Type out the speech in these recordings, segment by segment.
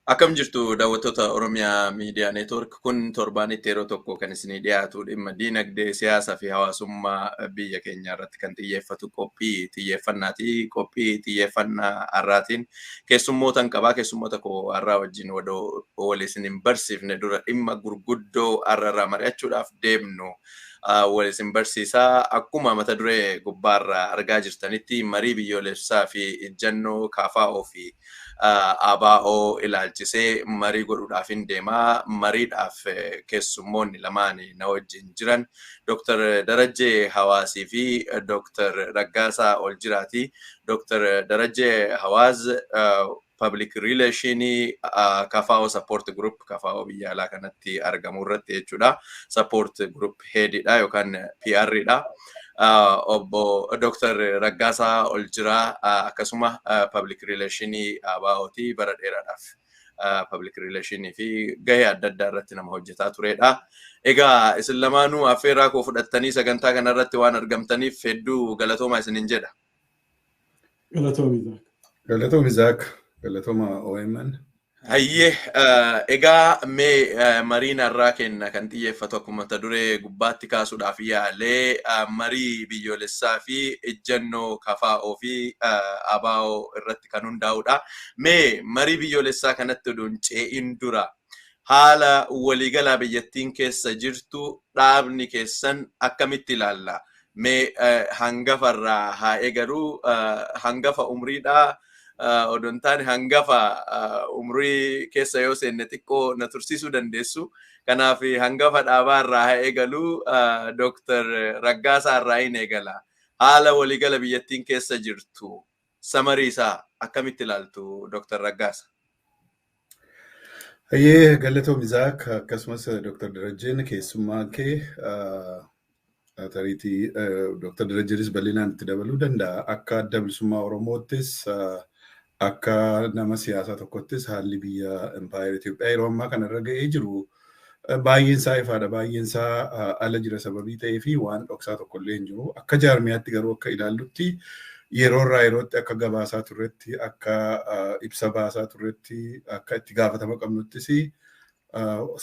Akkam jirtu daawwattoota Oromiyaa Miidiyaa Neetwoork? Kun torbaanitti yeroo tokko kan isinii dhiyaatu, dhimma diinagdee, siyaasaa fi hawaasummaa biyya keenyaa irratti kan xiyyeeffatu qophii xiyyeeffannaati. Qophii xiyyeeffannaa har'aatiin keessummoota qabaa. Keessummoota koo har'aa wajjin wal isin hin barsiifne dura dhimma gurguddoo har'arraa mari'achuudhaaf deemnu wal isin barsiisaa. Akkuma mata duree gubbaarraa argaa jirtanitti, marii biyyoolessaa fi ejjennoo KFO fi ABO ilaalchisee marii godhuudhaaf hin deemaa. Mariidhaaf keessummoonni lamaan na wajjin jiran Dr. Darajjee Hawaasii fi Dr. Raggaasaa Oljiraati. Dr. Darajjee Hawaas public relationii KFO support group, KFO biyya alaa kanatti argamu irratti jechuudha. Support group headidha yookaan PR dha. Obbo Dr. Raggaasaa Oljiraa akkasuma public relationii ABO'ti, bara dheeraadhaaf public relationii fi gahee adda addaa irratti nama hojjetaa turedha. Egaa isin lamaanuu affeerraa koo fudhattanii sagantaa kanarratti waan argamtaniif hedduu galatoomaa isinin jedha. Galatoomi, Zaak. Galatoomi, Zaak. Galatooma OMN. Hayyee, egaa mee mariin har'aa kenna kan xiyyeeffatu, akkuma mata duree gubbaatti kaasuudhaaf yaalee, marii biyyoolessaa fi ejjennoo KFO fi ABO irratti kan hundaa'udha. Mee marii biyyoolessaa kanatti oduun ce'in dura haala waliigalaa biyyattiin keessa jirtu dhaabni keessan akkamitti ilaalla? Mee hangafarraa haa eegaluu, hangafa umriidhaa odoo hin taane hangafa umrii keessa yoo seenne xiqqoo na tursiisuu dandeessu. Kanaaf hangafa dhaabaa irraa haa eegaluu, Dooktar Raggaasaa irraa hin eegala. Haala waliigala biyyattiin keessa jirtu samarii isaa akkamitti ilaaltu, Dooktar Raggaasa? Hayyee, galatoomi Zaak, akkasumas Dooktar Darajjeen keessummaa kee. Tariitii Dooktar Darajjeenis bal'inaan itti dabaluu danda'a. Akka Adda Bilisummaa Oromoottis, akka nama siyaasaa tokkottis, haalli biyya Impaayera Itoophiyaa yeroo ammaa kanarra ga'ee jiru baay'een isaa ifaadha. Baay'een isaa ala jira sababii ta'ee fi waan dhoksaa tokkollee hin jiru. Akka jaarmiyaatti garuu akka ilaallutti, yeroo irraa yerootti akka gabaasaa turretti, akka ibsa baasaa turretti, akka itti gaafatama qabnuttis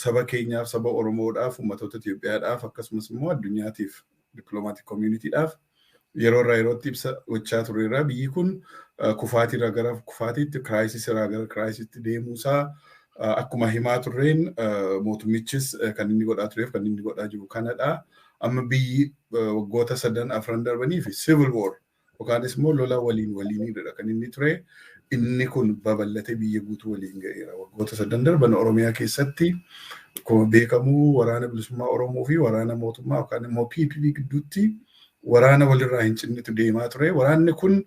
saba keenyaaf, saba Oromoodhaaf, uummatoota Itoophiyaadhaaf, akkasumas immoo addunyaatiif, diplomatic communityidhaaf yeroo irraa yerootti ibsa gochaa turreerra. Biyyi kun kufaatiirraa gara kufaatiitti, crisisirraa gara crisisitti deemuusaa akkuma himaa turreen, mootummichis kan inni godhaa tureef kan inni godhaa jiru kanadha. Amma biyyi waggoota sadan afran darbanii fi civil war yookaanis immoo lola waliin waliinidha kan inni ture. Inni kun babal'atee biyya guutuu waliin ga'eera. Waggoota sadan darban Oromiyaa keessatti akkuma beekamu waraana bilisummaa Oromoo fi waraana mootummaa yookaan immoo PPP gidduutti waraana walirraa hin cinnetu deemaa ture. Waraanni kun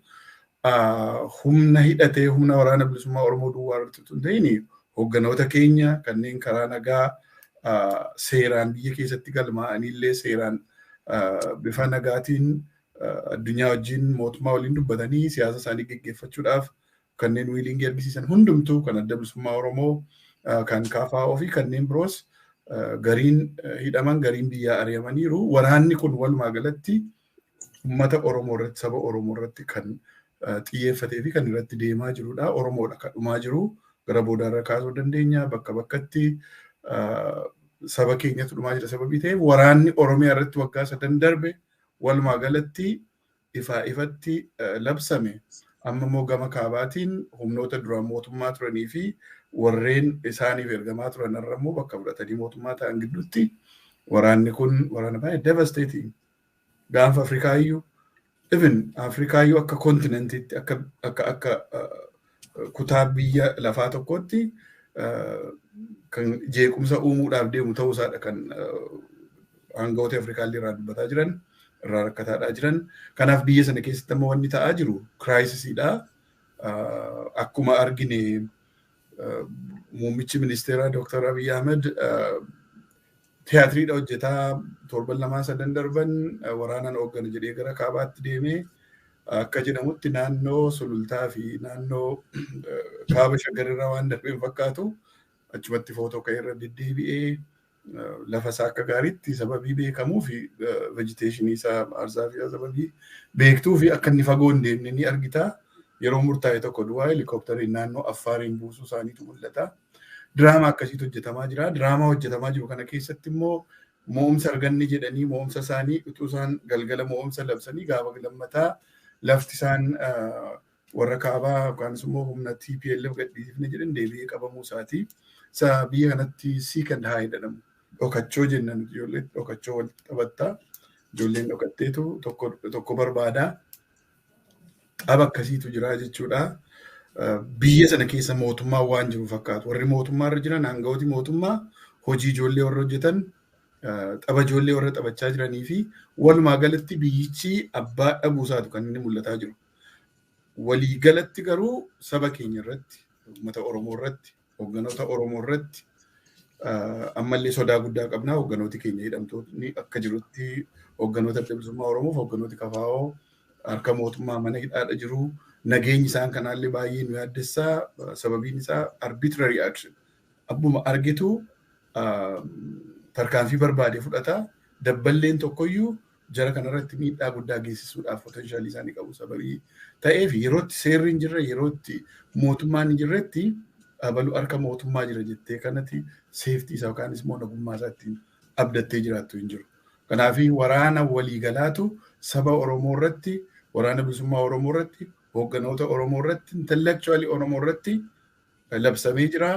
humna hidhatee humna waraana bilisummaa Oromoo duwwaa irratti utuu hin ta'in, hoogganoota keenya kanneen karaa nagaa seeraan biyya keessatti galmaa'anillee, seeraan bifa nagaatiin addunyaa wajjin, mootummaa waliin dubbatanii siyaasa isaanii geggeeffachuudhaaf kanneen willing argisiisan hundumtuu, kan Adda Bilisummaa Oromoo, kan KFO fi kanneen biroos, gariin hidhaman, gariin biyyaa ari'amaniiru. Waraanni kun walumaa galatti uummata Oromoo irratti, saba Oromoo irratti kan xiyyeeffatee fi kan irratti deemaa jirudha. Oromoodha kan dhumaa jiru. Gara boodaarra kaasuu dandeenya. Bakka bakkatti saba keenyatu dhumaa jira sababii ta'eef, waraanni Oromiyaa irratti waggaa sadan darbe walumaa galatti ifaa ifatti labsame. Amma immoo gama kaabaatiin humnoota duraan mootummaa turanii fi warreen isaaniif ergamaa turan irra immoo bakka fudhatanii mootummaa ta'an gidduutti waraanni kun waraana baay'ee devastating. Gaanfa Afrikaa iyyuu, even Afrikaa iyyuu akka continentiitti, akka kutaa biyya lafaa tokkotti kan jeequmsa uumuudhaaf deemu ta'uu isaadha kan aangawoota Afrikaa illee irraa dubbataa jiran, irraa rakkataadhaa jiran. Kanaaf biyya sana keessatti ammoo wanni ta'aa jiru crisisiidha. Akkuma argine muummichi ministeeraa Dr. Abiy Ahmed Tiyaatiriidha hojjetaa torban lamaa sadan darban waraanaan hooggana jedhee gara kaabaatti deemee, akka jedhamutti naannoo Sulultaa fi naannoo kaaba Shaggarirraa waan darbeen fakkaatu. Achumatti footoo ka'ee irra deddeebi'ee, lafa isaa akka gaariitti sababii beekamuu fi vegetation isaa, aarsaa fi sababii beektuu fi akka inni fagoo hin deemne ni argita. Yeroo murtaa'e tokko duwwaa helikooптariin naannoo Affaariin buusuu isaaniitu mul'ata. Diraamaa akkasiitu hojjetamaa jira. Diraamaa hojjetamaa jiru kana keessatti immoo mo'umsa arganne jedhanii, mo'umsa isaanii utuu isaan galgala mo'umsa labsanii, gaafa lammataa lafti isaan warra kaabaa yookaan immoo humna TPLF gadhiifne jedhan deebi'ee qabamuu isaati. Isa biyya kanatti seek and hide jedhamu. Dhokachoo jenna nuti ijoollee, dhokachoo walitti taphattaa. Ijoolleen dhokatteetu tokko tokko barbaada. Tapha akkasiitu jira jechuudha. Biyya sana keessa mootummaan waan jiru fakkaatu. Warri mootummaa irra jiran, aangawooti mootummaa, hojii ijoollee warra hojjetan, tapha ijoollee warra taphachaa jiranii fi walumaa galatti biyyichi abbaa dhabuu isaatu kan inni mul'ataa jiru. Walii galatti garuu saba keenya irratti, uummata Oromoo irratti, hoogganoota Oromoo irratti ammallee sodaa guddaa qabna. Hoogganooti keenya hidhamtoonni akka jirutti, hoogganoota Adda Bilisummaa Oromoof hoogganooti KFO harka mootummaa mana hidhaadha jiru. Nageenyi isaan kanaallee baay'ee nu yaaddessaa. Sababiin isaa arbitrary action. Abbuma argitu tarkaanfii barbaade fudhata. Dabballeen tokkoyyuu jara kanarratti miidhaa guddaa geessisuudhaaf potential isaanii qabu sababii ta'eef, yerootti seerri hin jirre, yerootti mootummaan hin jirretti, abalu harka mootummaa jira jettee kanatti safety isaa yookaan immoo nagummaa isaa ittiin abdattee jiraattu hin jiru. Kanaaf waraana waliigalaatu saba Oromoo irratti, waraana bilisummaa Oromoo irratti, hoogganoota Oromoo irratti, intellectual Oromoo irratti labsamee jira.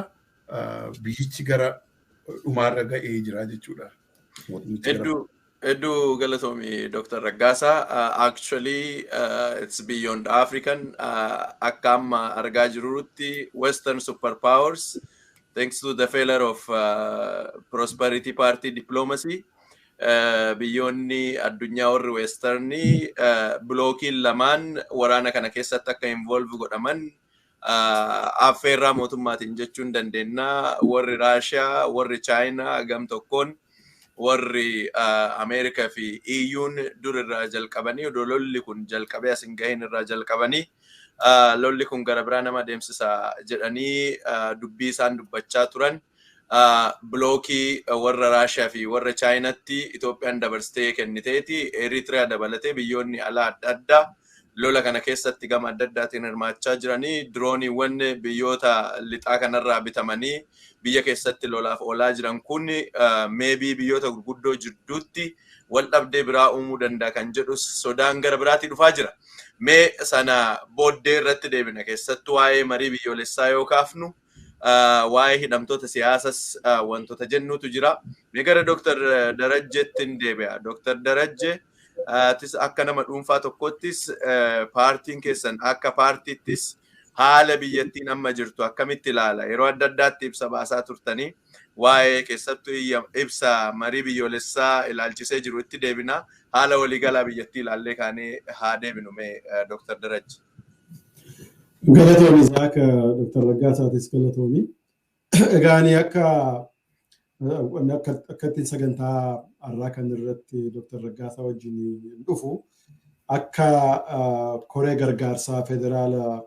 Biyyichi gara dhumaarra ga'ee jira jechuudha. Hedduu hedduu galatoomi, Dr. Raggaasaa. Actually, it's beyond African. Akka amma argaa jirrutti, Western superpowers, thanks to the failure of Prosperity Party diplomacy, biyyoonni addunyaa warri Westernii blockiin lamaan waraana kana keessatti akka involve godhaman affeerraa mootummaatiin jechuun dandeenya. Warri Raashiyaa, warri Chaayinaa gam tokkoon, warri Ameerikaa fi EU'n dur irraa jalqabanii, odoo lolli kun jalqabee as hin gahin irraa jalqabanii, lolli kun gara biraa nama deemsisa jedhanii dubbii isaan dubbachaa turan. Blockii warra Raashiyaa fi warra Chaayinaatti Itoophiyaan dabarsitee kenniteeti. Eritiriyaa dabalatee biyyoonni alaa adda addaa lola kana keessatti gama adda addaatiin hirmaachaa jiranii, dirooniiwwan biyyoota lixaa kanarraa bitamanii biyya keessatti lolaaf oolaa jiran kun maybe biyyoota gurguddoo jidduutti wal dhabdee biraa uumuu danda'a kan jedhu sodaan gara biraatii dhufaa jira. Mee sana booddee irratti deebina. Keessattuu waa'ee marii biyyoolessaa yoo kaafnu, waa'ee hidhamtoota siyaasas wantoota jennuutu jira. Mee gara Dooktar Darajjeetti hin deebi'a. Dooktar Darajje, tis akka nama dhuunfaa tokkottis, paartiin keessan akka paartiittis, haala biyyattiin amma jirtu akkamitti ilaala? Yeroo adda addaatti ibsa baasaa turtanii, waa'ee keessattuu ibsa marii biyyoolessaa ilaalchisee jiru itti deebina. Haala waliigalaa biyyattii ilaallee kaanee haa deebinu mee, Dooktar Darajje. Galatoomi Isaak, Dooktar Raggaasaatis galatoomi. Egaa ani akka ittiin sagantaa har'aa kan irratti Dooktar Raggaasaa wajjin dhufu, akka koree gargaarsaa federaala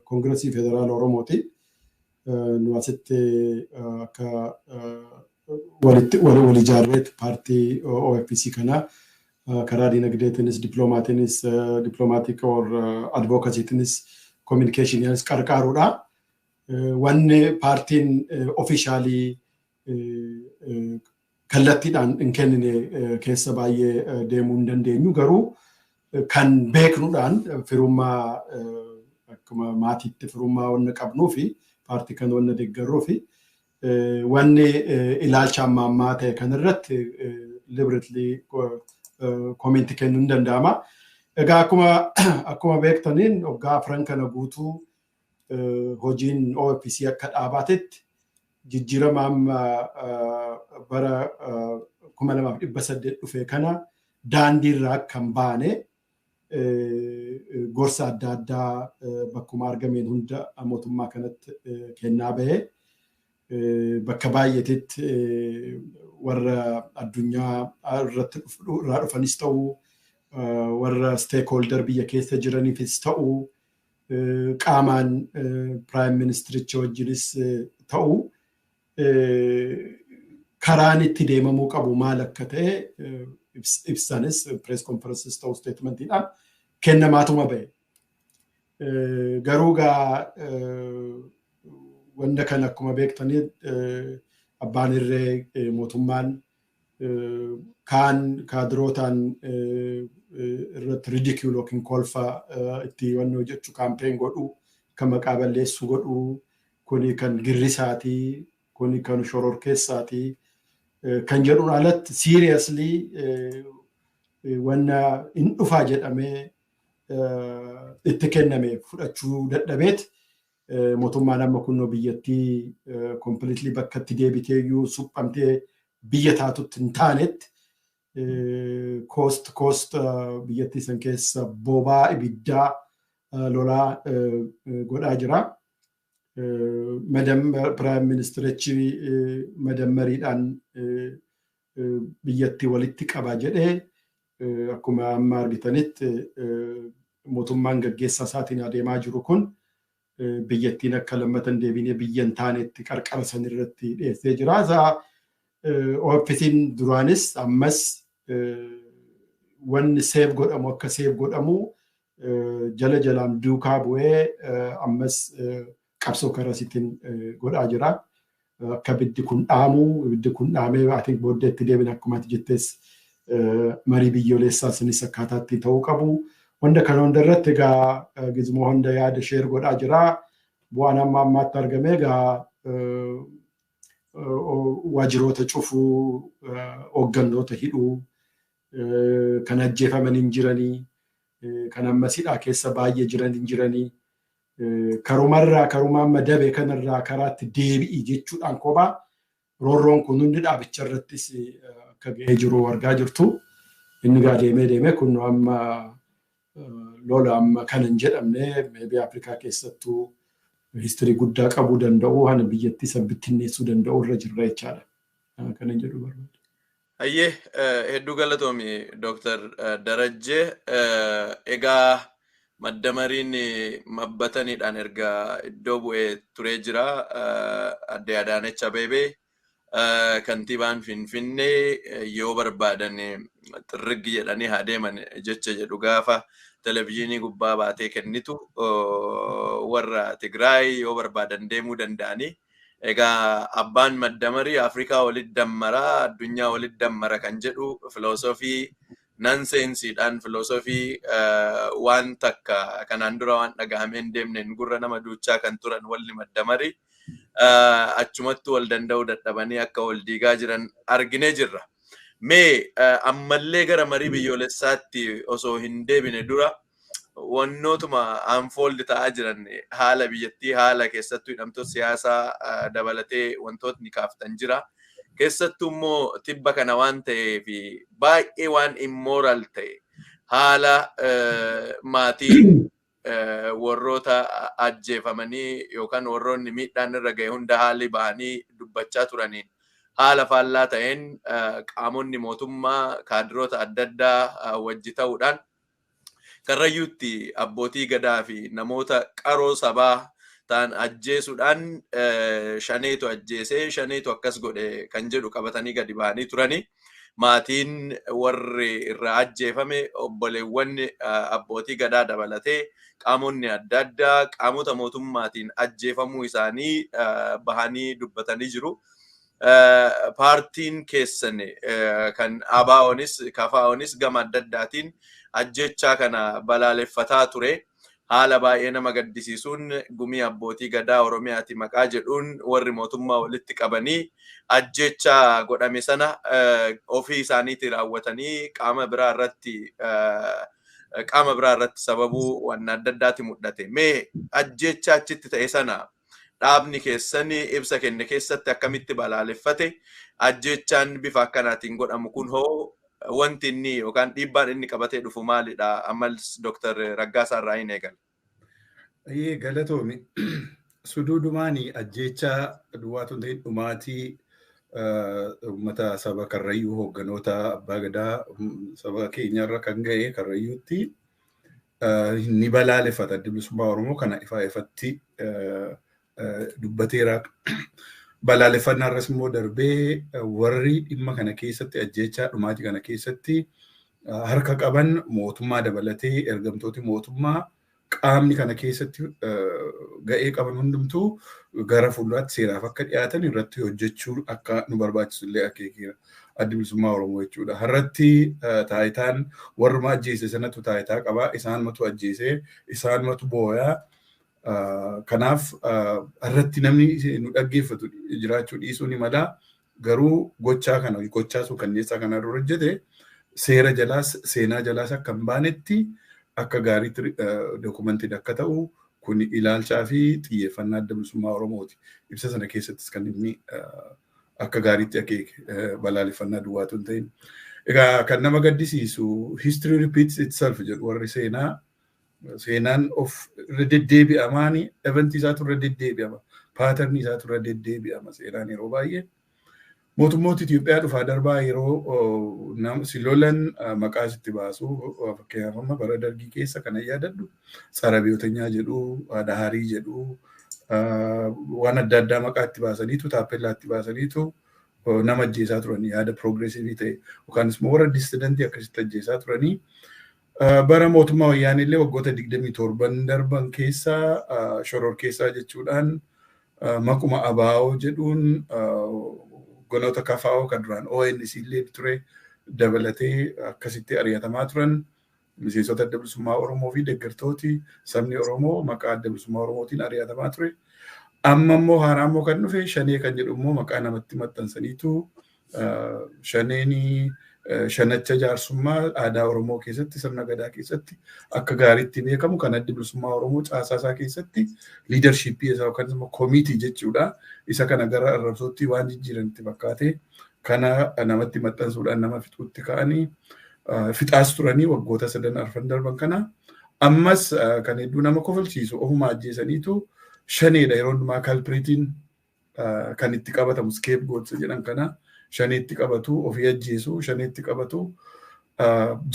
Koongiresii Federaala Oromooti. Nu asitti akka walitti wal ijaarreet paartii OFC kana karaa dinagdeetiinis, dippiloomaatiinis, diplomatic or advocacytiinis, communicationiinis qarqaaruudha. Wanni paartiin officially kallattiidhaan hin kennine keessa baay'ee deemuu hin dandeenyu, garuu kan beeknuudhaan firummaa, akkuma maatiitti firummaa wanna qabnuu fi paartii kan wanna deeggarruu fi wanni ilaalcha amma ammaa ta'e kanarratti liberally comment kennuu hin danda'ama. Egaa akkuma beektaniin, waggaa 4 kana guutuu hojiin OFC akka dhaabatetti jijjiirama amma bara 2018 dhufe kana daandiirraa akka hin baane gorsa adda addaa bakkuma argameen hunda mootummaa kanatti kennaa bahe. Bakka baay'eetitti Warra addunyaa irratti irraa dhufanis ta'u, warra stakeholder biyya keessa jiraniifis ta'u, qaamaan prime ministericha wajjinis ta'u, karaan itti deemamuu qabu maal akka ta'e ibsanis press conferences ta'u statementiidhaan kennamaatuma ba'e. Garuu gaa wanta kana akkuma beektanii abbaan irree mootummaan kaan kaadirootaan irratti ridicule yookiin kolfa itti wannoo jechuu campaign godhu, kan maqaa balleessuu godhu, kuni kan girrisaatii, kuni kan shororkeessaatii kan jedhuun alatti seriously wanna in dhufaa jedhamee itti kenname fudhachuu dadhabeet mootummaan amma kunnoo biyyattii completely bakka itti deebiteeyyuu suphamtee biyya taatutti hin taanetti coast coast biyyattii san keessa bobaa ibiddaa lolaa godhaa jira. Prime ministerichi madammariidhaan biyyattii walitti qaba jedhee, akkuma amma argitanitti mootummaan gaggeessaa isaatiin adeemaa jiru kun biyyattiin akka lammata hin deebinee biyya hin taanetti qarqara san irratti dhiyeessee jira. Isaa OFC'n duraanis ammas wanni save godhamu akka save godhamu jala jalaan duukaa bu'ee ammas qabsoo karasiitiin godhaa jira. Akka ibiddi kun dhaamu, ibiddi kun dhaamee ati booddee itti deebina, akkuma ati jettees marii biyyoolessaa sunis akkaataa ittiin ta'uu qabu. Wanta kana hunda irratti egaa gizmoo hunda yaada share godhaa jira. Bu'aan amma ammaatti argame egaa waajjiroota cufuu, hooggantoota hidhuu, kan ajjeefaman hin jiranii, kan amma hidhaa keessa baay'ee jiran hin jiranii. Karumarraa karuma amma dabe kanarraa karaatti deebi'i jechuudhaan kophaa roorroon kun hundi dhaabicha irrattis akka ga'ee jiru argaa jirtu. Inni gaa deemee deemee kun amma lola amma kan hin jedhamne, maybe Afrikaa keessattuu history guddaa qabuu danda'u, hana biyyattii san bittinneessuu danda'u irra jirra jechaadha. Kan hin jedhu barbaada. Hayyee, hedduu galatoomi, Dooktar Darajjee. Egaa maddamariin mabbataniidhaan erga iddoo bu'ee turee jira. Adde Adaanech Abeebee kantiibaan Finfinnee yoo barbaadan xirriggi jedhanii haa deeman jecha jedhu gaafa televizyiinii gubbaa baatee kennitu, warra Tigraay yoo barbaadan deemuu danda'anii. Egaa abbaan maddamarii Afrikaa walitti dammaraa, addunyaa walitti dammara kan jedhu filoosofii nonsenseiidhaan, filoosofii waan takka kanaan dura waan dhagahamee hin deemneen gurra nama duuchaa kan turan walli maddamarii achumatti wal danda'uu dadhabanii akka wal diigaa jiran arginee jirra. Mee ammallee gara marii biyyoolessaatti osoo hin deebine dura wannootuma unfold ta'aa jiran, haala biyyattii, haala keessattuu hidhamtoota siyaasaa dabalatee wantootni kaaftan jira. Keessattuu immoo tibba kana waan ta'eef baay'ee waan immoral ta'e, haala maatii warroota ajjeefamanii yookaan warroonni miidhaan irra ga'e hunda haalli bahanii dubbachaa turaniin haala faallaa ta'een qaamonni mootummaa kaadiroota adda addaa wajji ta'uudhaan Karrayyuutti abbootii gadaa fi namoota qaroo sabaa ta'an ajjeesuudhaan shaneetu ajjeesee, shaneetu akkas godhe kan jedhu qabatanii gadi ba'anii turanii. Maatiin warri irraa ajjeefame, obboleewwan abbootii gadaa dabalatee qaamonni adda addaa qaamota mootummaatiin ajjeefamuu isaanii bahanii dubbatanii jiru. Paartiin keessan kan ABO'nis KFO'nis gama adda addaatiin ajjechaa kana balaaleffataa ture. Haala baay'ee nama gaddisiisuun gumii abbootii gadaa Oromiyaati maqaa jedhuun warri mootummaa walitti qabanii ajjechaa godhame sana ofii isaaniitii raawwatanii qaama biraa irratti sababuu waan adda addaati mul'ate. Mee ajjechaa achitti ta'e sana dhaabni keessan ibsa kenne keessatti akkamitti balaaleffate? Ajjechaan bifa akkanaatiin godhamu kun hoo wanti inni yookaan dhiibbaan inni qabatee dhufu maalidha? Ammas Dooktar Raggaasaa irraa hin eegala. Galatoomi. Suduudumaanii ajjechaa duwwaatu hin ta'in dhumaatii Uummata saba Karrayyuu hoogganoota abbaa gadaa saba keenyarra kan ga'e Karrayyuutti ni balaaleffata. Addi Bilisummaa Oromoo kana ifaa ifatti dubbateera. Balaaleffannaa irras immoo darbee warri dhimma kana keessatti ajjeechaa dhumaatii kana keessatti harka qaban mootummaa dabalatee ergamtooti mootummaa qaamni kana keessatti ga'ee qaban hundumtuu gara fuulduraatti seeraaf akka dhiyaatan irratti hojjechuu akka nu barbaachisu illee akeekeera. Addi Bilisummaa Oromoo jechuudha. Har'atti taayitaan warruma ajjeese sanatu taayitaa qabaa. Isaanumatu ajjeese, isaanumatu booyaa. Kanaaf har'atti namni nu dhaggeeffatu jiraachuu dhiisuu ni mala. Garuu gochaa kana gochaa suukanneessaa kana dura hojjete seera jalaas seenaa jalaas akka hin baanetti akka gaariitti dookumentiin akka ta'u kun ilaalchaa fi xiyyeeffannaa Adda Bilisummaa Oromooti. Ibsa sana keessattis kan inni akka gaariitti akeeke balaaleffannaa duwwaatu hin ta'in. Egaa kan nama gaddisiisu history repeats itself jedhu warri seenaa. Seenaan of irra deddeebi'amaani eventii isaatu irra deddeebi'ama. Paatarnii isaatu irra deddeebi'ama seenaan yeroo baay'ee. Mootummooti Itoophiyaa dhufaa darbaa yeroo si lolan maqaa sitti baasu fakkeenyaaf amma bara dargii keessa kana yaadadhu tsara biyyootanya jedhu daharii jedhu waan adda addaa maqaa itti baasaniitu taappellaa itti baasaniitu nama ajjeesaa turanii yaada piroogreesiivii ta'e yookaan immoo warra dissidentii akkasitti ajjeesaa turanii. Bara mootummaa wayyaanee illee waggoota 27 darban keessa shoror keessaa jechuudhaan maquma ABO jedhuun gonoota KFO kan duraan ONC illee ture dabalatee akkasitti ari'atamaa turan miseensota Adda Bilisummaa Oromoo fi deeggartooti sabni Oromoo maqaa Adda Bilisummaa Oromootiin ari'atamaa ture. Amma immoo haaraa immoo kan dhufe shanee kan jedhu immoo maqaa namatti maxxansaniitu shaneenii shanacha jaarsummaa aadaa Oromoo keessatti sirna gadaa keessatti akka gaariitti beekamu kan Addi Bilisummaa Oromoo caasaa isaa keessatti liidarshiippii isaa yookaan immoo koomitii jechuudha. Isa kana gara arrabsootti waan jijjiiranitti fakkaate kana namatti maxxansuudhaan nama fixuutti ka'anii fixaas turanii waggoota sadan arfan darban kana. Ammas kan hedduu nama kofalchiisu ofuma ajjeesaniitu shaneedha yeroo hundumaa kalpiriitiin kan itti qabatamu skeepgootsa jedhan kana. Shaneetti qabatu, ofii ajjeesu, shaneetti qabatu.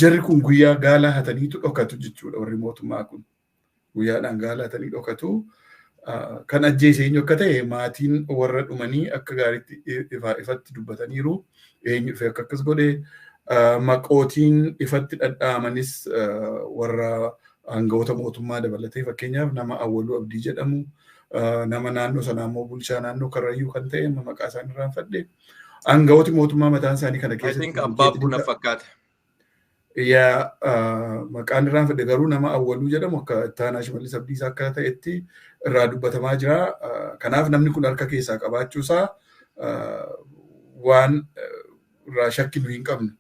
Jarri kun guyyaa gaala hataniitu dhokatu jechuudha warri mootummaa kun. Guyyaadhaan gaala hatanii dhokatu. Kan ajjeese eenyu akka ta'e maatiin warra dhumanii akka gaariitti ifatti dubbataniiru. Eenyu dhufee akka akkas godhe. Maqootiin ifatti dhadhaamanis warra aangawoota mootummaa dabalatee fakkeenyaaf nama Awwaluu Abdii jedhamu nama naannoo sanaa immoo bulchaa naannoo Karrayyuu kan ta'e maqaa isaanii irraanfadhe. Aangawooti mootummaa mataan isaanii kana keessatti. I think abbaa buna fakkaata. Yaa maqaan irraanfadhe garuu nama Awwaluu jedhamu akka Ittaanaa Shimallis Abdiisaa akka ta'etti irraa dubbatamaa jira. Kanaaf namni kun harka keessaa qabaachuusaa waan irraa shakkinu hin qabnu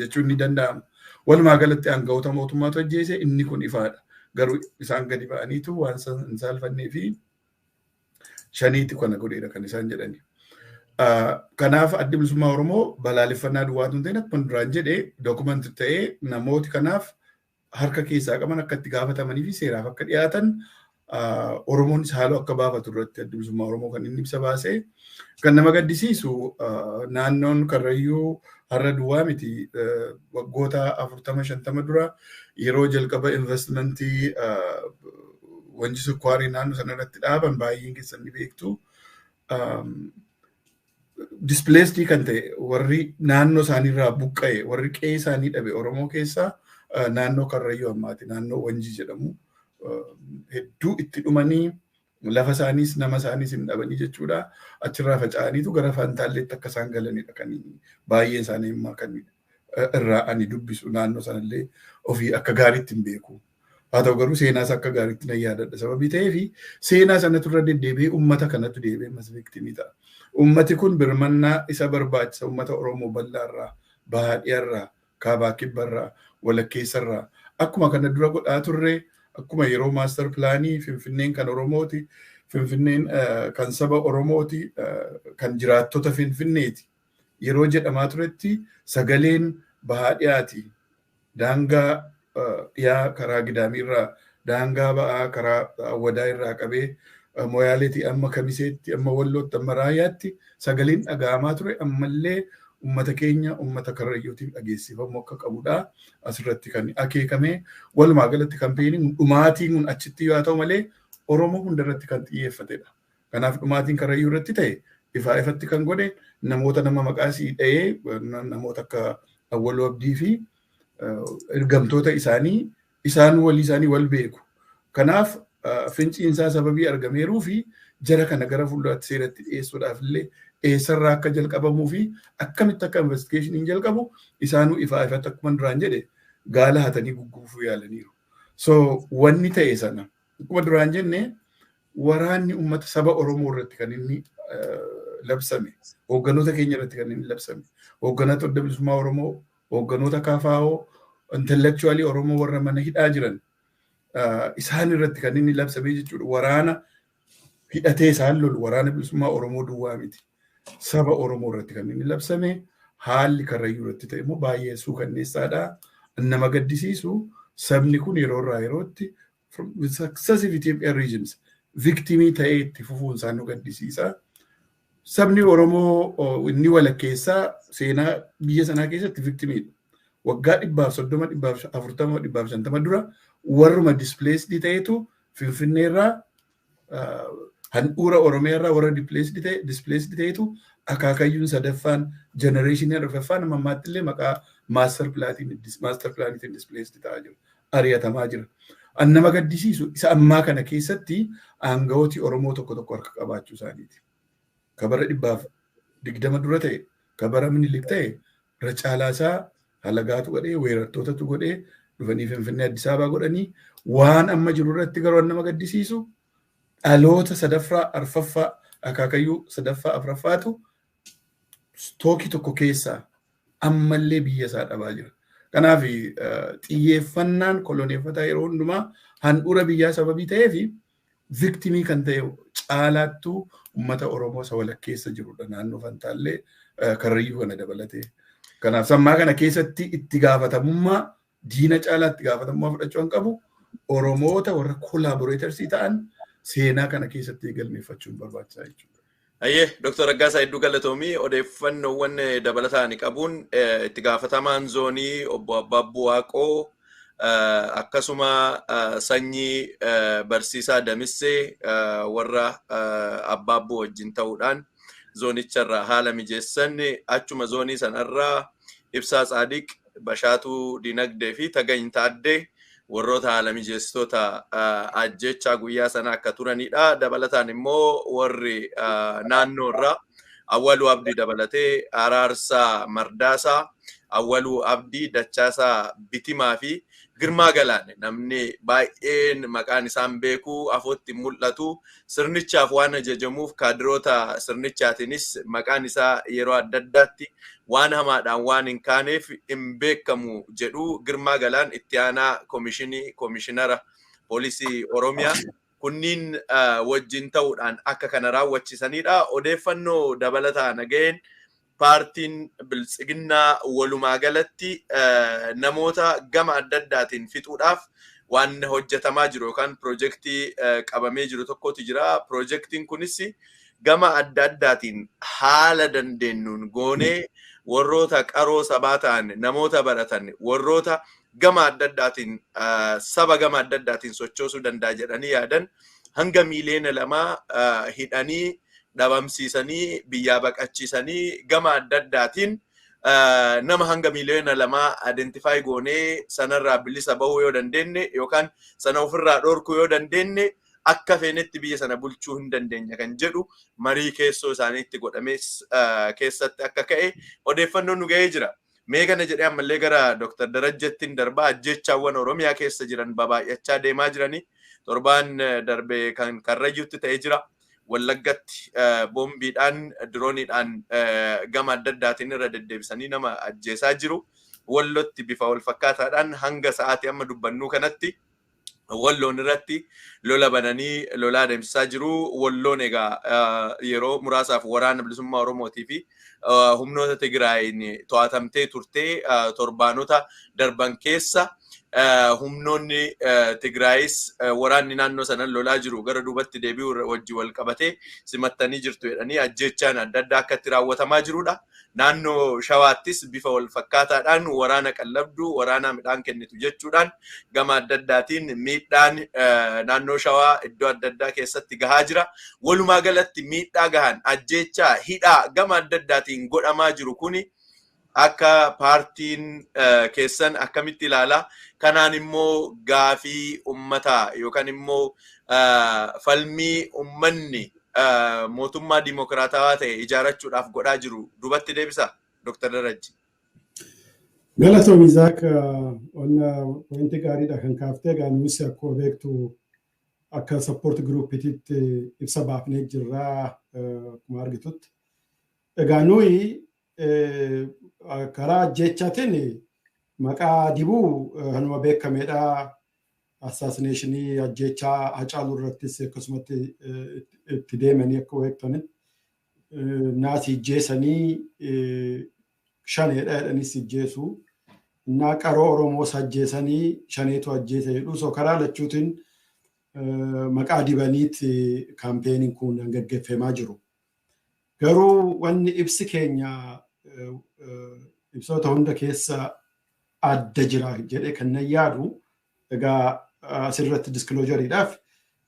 jechuun ni danda'ama. Walumaa galatti aangawoota mootummaatu ajjeese inni kun ifaadha. Garuu isaan gadi ba'aniitu waan hin saalfannee fi shaniitti kana godheedha kan isaan jedhani. Kanaaf Addi Bilisummaa Oromoo balaaleffannaa duwwaatu hin ta'in akkuma duraan jedhe dookumanti ta'ee namooti kanaaf harka keessaa qaban akka itti gaafatamanii fi seeraaf akka dhiyaatan Oromoonis haaloo akka baafatu irratti Addi Bilisummaa Oromoo kan inni ibsa baasee kan nama gaddisiisu naannoon Karrayyuu har'a duwwaa miti waggoota 40-50 dura yeroo jalqaba investimentii wanji sukkaarii naannoo sana irratti dhaaban baay'een keessan ni beektu. Displaced kan ta'e warri naannoo isaaniirraa buqqa'e warri qe'ee isaanii dhabe Oromoo keessaa naannoo Karrayyuu ammaati naannoo Wanjii jedhamu hedduu itti dhumanii lafa isaaniis nama isaaniis hin dhabanii jechuudha. Achirraa faca'aniitu gara Fantaalleetti akka isaan galanidha kan baay'een isaanii immoo kan irraa ani dubbisu naannoo sanallee ofii akka gaariitti hin beeku. Haa ta'u garuu seenaas akka gaariitti nan yaadadha. Sababii ta'eefi seenaa sanatu irra deddeebi'ee uummata kanatu deebi'ee ammas viktimii ta'a. Uummati kun birmannaa isa barbaachisa uummata Oromoo bal'aarraa, baadiyyaarraa, kaabaa kibbarraa, walakkeessarraa akkuma kana dura godhaa turre akkuma yeroo maaster pilaanii Finfinneen kan Oromooti, Finfinneen kan saba Oromooti, kan jiraattota Finfinneeti. Yeroo jedhamaa turetti sagaleen baadiyyaati. Daangaa dhiyaa karaa Gidaamiirraa, daangaa ba'aa karaa Awwadaa irraa qabee Moyaaleetii amma Kamiseetti, amma Wallootti, amma Raayyaatti sagaleen dhaga'amaa ture ammallee uummata keenya uummata Karrayyuutiif dhageessifamuu akka qabudha. Asirratti kan akeekame walumaa galatti kampeeniin dhumaatiin kun achitti yoo ta'u malee Oromoo hundarratti kan xiyyeeffatedha. Kanaaf dhumaatiin Karrayyuu irratti ta'e ifaa ifatti kan godhe namoota nama maqaa sii dha'ee namoota akka Awwaluu Abdii fi ergamtoota isaanii isaan walii isaanii wal beeku. Kanaaf finciinsaa sababii argameeruu fi jara kana gara fuulduraatti seeratti dhiyeessuudhaaf illee eessarraa akka jalqabamuu fi akkamitti akka investigeeshiniin jalqabu isaanuu ifaa ifatti akkuma duraan jedhe gaala hatanii gugguufuu yaalaniiru. So wanni ta'e sana akkuma duraan jenne waraanni uummata saba Oromoo irratti kan inni labsame, hoogganoota keenya irratti kan inni labsame, hoogganoota Adda Bilisummaa Oromoo, hoogganoota KFO, intellectually Oromoo warra mana hidhaa jiran isaan irratti kan inni labsame jechuudha. Waraana hidhatee isaan lolu waraana bilisummaa Oromoo duwwaa miti. Saba Oromoo irratti kan inni labsame haalli Karrayyuu irratti ta'e immoo baay'ee suukanneessaadha. Nama gaddisiisu sabni kun yeroo irraa yerootti successive Ethiopian regions victimii ta'ee itti fufuun isaan nu gaddisiisa. Sabni Oromoo inni walakkeessaa seenaa biyya sanaa keessatti victimiidha. Waggaa 130, 140, 150 dura warruma displaced ta'etu Finfinneerraa handhuura Oromiyaarraa warra displaced ta'etu akaakayyuun sadaffaan generation arfaffaan amma ammaatti illee maqaa master planitiin displaced ta'aa jira. Ari'atamaa jira. An nama gaddisiisu isa ammaa kana keessatti aangawooti Oromoo tokko tokko harka qabaachuu isaaniiti. Kabara 120 dura ta'e, kabara Minilik ta'e, irra caalaa isaa halagaatu godhee, weerartootatu godhee, dhufanii Finfinnee Addis Ababaa godhanii waan amma jiru irratti garuu nama gaddisiisu dhaloota sadaffaa arfaffaa akaakayyuu sadaffaa afuraffaatu tookii tokko keessaa ammallee biyya isaa dhabaa jira. Kanaaf xiyyeeffannaan koloneeffataa yeroo hundumaa handhuura biyyaa sababii ta'eef victimii kan ta'e caalaattuu uummata Oromoo isa walakkeessa jirudha naannoo Fantaallee Karrayyuu kana dabalatee. Kanaaf sammaa kana keessatti itti gaafatamummaa diina caalaatti gaafatamummaa fudhachuu kan qabu Oromoota warra collaboratorsii ta'an seenaa kana keessatti galmeeffachuun barbaachisaa jechuudha. Ayyee Dr. Raggaasaa hedduu galatoomii odeeffannoowwan dabalataan qabuun itti gaafatamaan zoonii obbo Abbaabbuu Waaqoo akkasuma sanyii barsiisaa Damissee warra Abbaabbuu wajjin ta'uudhaan zoonicharraa haala mijeessan achuma zoonii sanarraa Ibsaa Tsaadiq, Bashaatuu Dinagdee fi Tagany Taaddee warroota haala mijeessitoota ajjechaa guyyaa sana akka turanidha. Dabalataan immoo warri naannoorraa Awwaluu Abdii dabalatee Araarsaa Mardaasaa, Awwaluu Abdii, Dachaasaa Bitimaa fi Girmaa Galaane namni baay'een maqaan isaan beeku afootti mul'atu sirnichaaf waan ajajamuuf kaadiroota sirnichaatiinis maqaan isaa yeroo adda addaatti waan hamaadhaan waan hin kaaneef hin beekamu jedhu Girmaa Galaan itti aanaa koomishinara poolisii Oromiyaa kunniin wajjin ta'uudhaan akka kana raawwachiisanidha. Odeeffannoo dabalataa nagaheen paartiin Biltsiginnaa walumaa galatti namoota gama adda addaatiin fixuudhaaf waan hojjetamaa jiru yookaan piroojeektii qabamee jiru tokkotu jira. Piroojeektiin kunis gama adda addaatiin haala dandeenyuun goonee warroota qaroo sabaa ta'an, namoota baratan, warroota gama adda addaatiin saba gama adda addaatiin sochoosuu danda'a jedhanii yaadan hanga 2 miiliyoona hidhanii dhabamsiisanii biyyaa baqachiisanii gama adda addaatiin nama hanga 2 miiliyoona identify goonee sanarraa bilisa bahuu yoo dandeenye yookaan sana ofirraa dhorkuu yoo dandeenye akka feenetti biyya sana bulchuu hin dandeenya kan jedhu marii keessoo isaaniitti godhamee keessatti akka ka'e odeeffannoon nu ga'ee jira. Mee kana jedhee ammallee gara Dr. Darajjettiin darbaa ajjechaawwan Oromiyaa keessa jiran babaay'achaa deemaa jiranii torbaan darbe kan Karrayyuutti ta'ee jira. Wallaggatti boombiidhaan dirooniidhaan gama adda addaatiin irra deddeebisanii nama ajjeesaa jiru. Wallotti bifa wal fakkaataadhaan hanga sa'aatii amma dubbannuu kanatti Walloon irratti lola bananii lola adeemsisaa jiru. Walloon egaa yeroo muraasaaf waraana bilisummaa Oromootii fi humnoota Tigraayin to'atamtee turtee torbaanota darban keessa Humnoonni Tigraayis waraanni naannoo sanan lolaa jiru gara duubatti deebi'uu wajji wal qabatee simattanii jirtu jedhanii ajjechaan adda addaa akka itti raawwatamaa jirudha. Naannoo Shawaattis bifa wal fakkaataadhaan waraana qallabdu, waraana midhaan kennitu jechuudhaan gama adda addaatiin miidhaan naannoo Shawaa iddoo adda addaa keessatti gahaa jira. Walumaa galatti miidhaa gahan, ajjechaa, hidhaa gama adda addaatiin godhamaa jiru kuni akka paartiin keessan akkamitti ilaalaa? Kanaan immoo gaafii uummataa yookaan immoo falmii uummanni mootummaa dimokiraatawaa ta'e ijaarrachuudhaaf godhaa jiru duubatti deebisa, Dr. Darajji. Galatoomi, Zaak. Wanti gaariidha kan kaaftee. Egaa nuus akkuma beektu akka support groupiitti ibsa baafnee jirraa akkuma argitutti. Egaa nuyi karaa ajjechaatiin maqaa dibuu hanuma beekameedha. Assassinationii, ajjechaa Hacaaluu irrattis akkasumatti itti deemanii akka beektani. Naasii ijjeesanii shaneedha jedhanis ijjeesu. Innaa qaroo Oromoos ajjeesanii shaneetu ajjeese jedhu. So karaa lachuutiin maqaa dibaniitti campaigniin kun gaggeeffamaa jiru. Garuu wanni ibsi keenya ibsoota hunda keessa adda jira jedhee kan nan yaadu, egaa asirratti disclosureiidhaaf,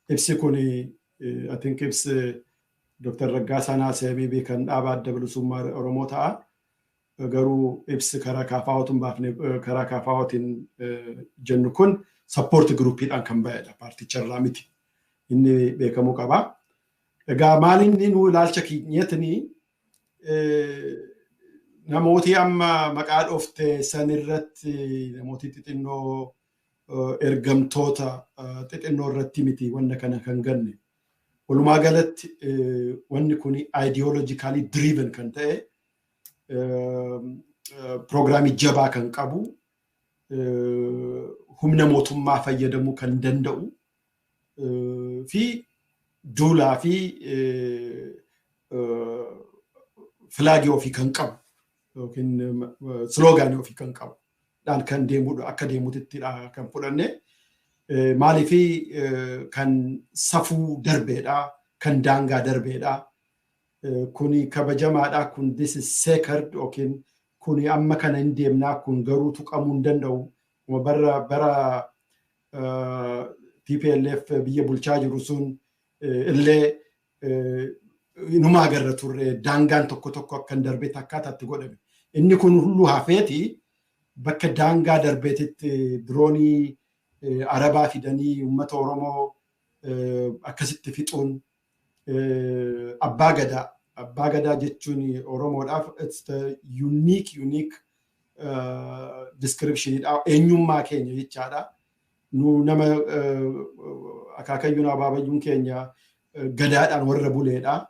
ibsi kun, I think, ibsi Dr. Raggaasaa Naasee kan dhaaba Adda Bilisummaa Oromoo ta'a. Garuu ibsi karaa KFO'tiin baafne, karaa KFO'tiin jennu kun support groupiidhaan kan ba'edha. Paarticharraa miti. Inni beekamuu qaba. Egaa maalinni nu ilaalcha keenyatini namooti amma maqaa dhoofte sanirratti namooti xixinnoo, ergamtoota xixinnoo irratti miti wanna kana kan ganne. Walumaa galatti wanni kun ideologically driven kan ta'e, piroogiraamii jabaa kan qabu, humna mootummaa fayyadamuu kan danda'u fi duulaa fi flagii ofii kan qabu yookiin sloganii ofii kan qabu dhaan kan deemudha, akka deemutittidha kan fudhanne. Maaliifi kan safuu darbeedha, kan daangaa darbeedha. Kuni kabajamaadha, kun this is sacred yookiin kuni amma kana hin deemnaa, kun garuu tuqamuu hin danda'u. Bara TPLF biyya bulchaa jiru sun illee inuma agarra turre, daangaan tokko tokko akka hin darbeetti akkaataatti godhame. Inni kun hulluu hafeeti bakka daangaa darbeetitti diroonii Arabaa fidanii uummata Oromoo akkasitti fixuun, abbaa gadaa, abbaa gadaa jechuun Oromoodhaaf it's the unique descriptionidha, eenyummaa keenya jechaadha. Nu nama akaakayyuun abaabayyuun keenya gadaadhaan warra buleedha.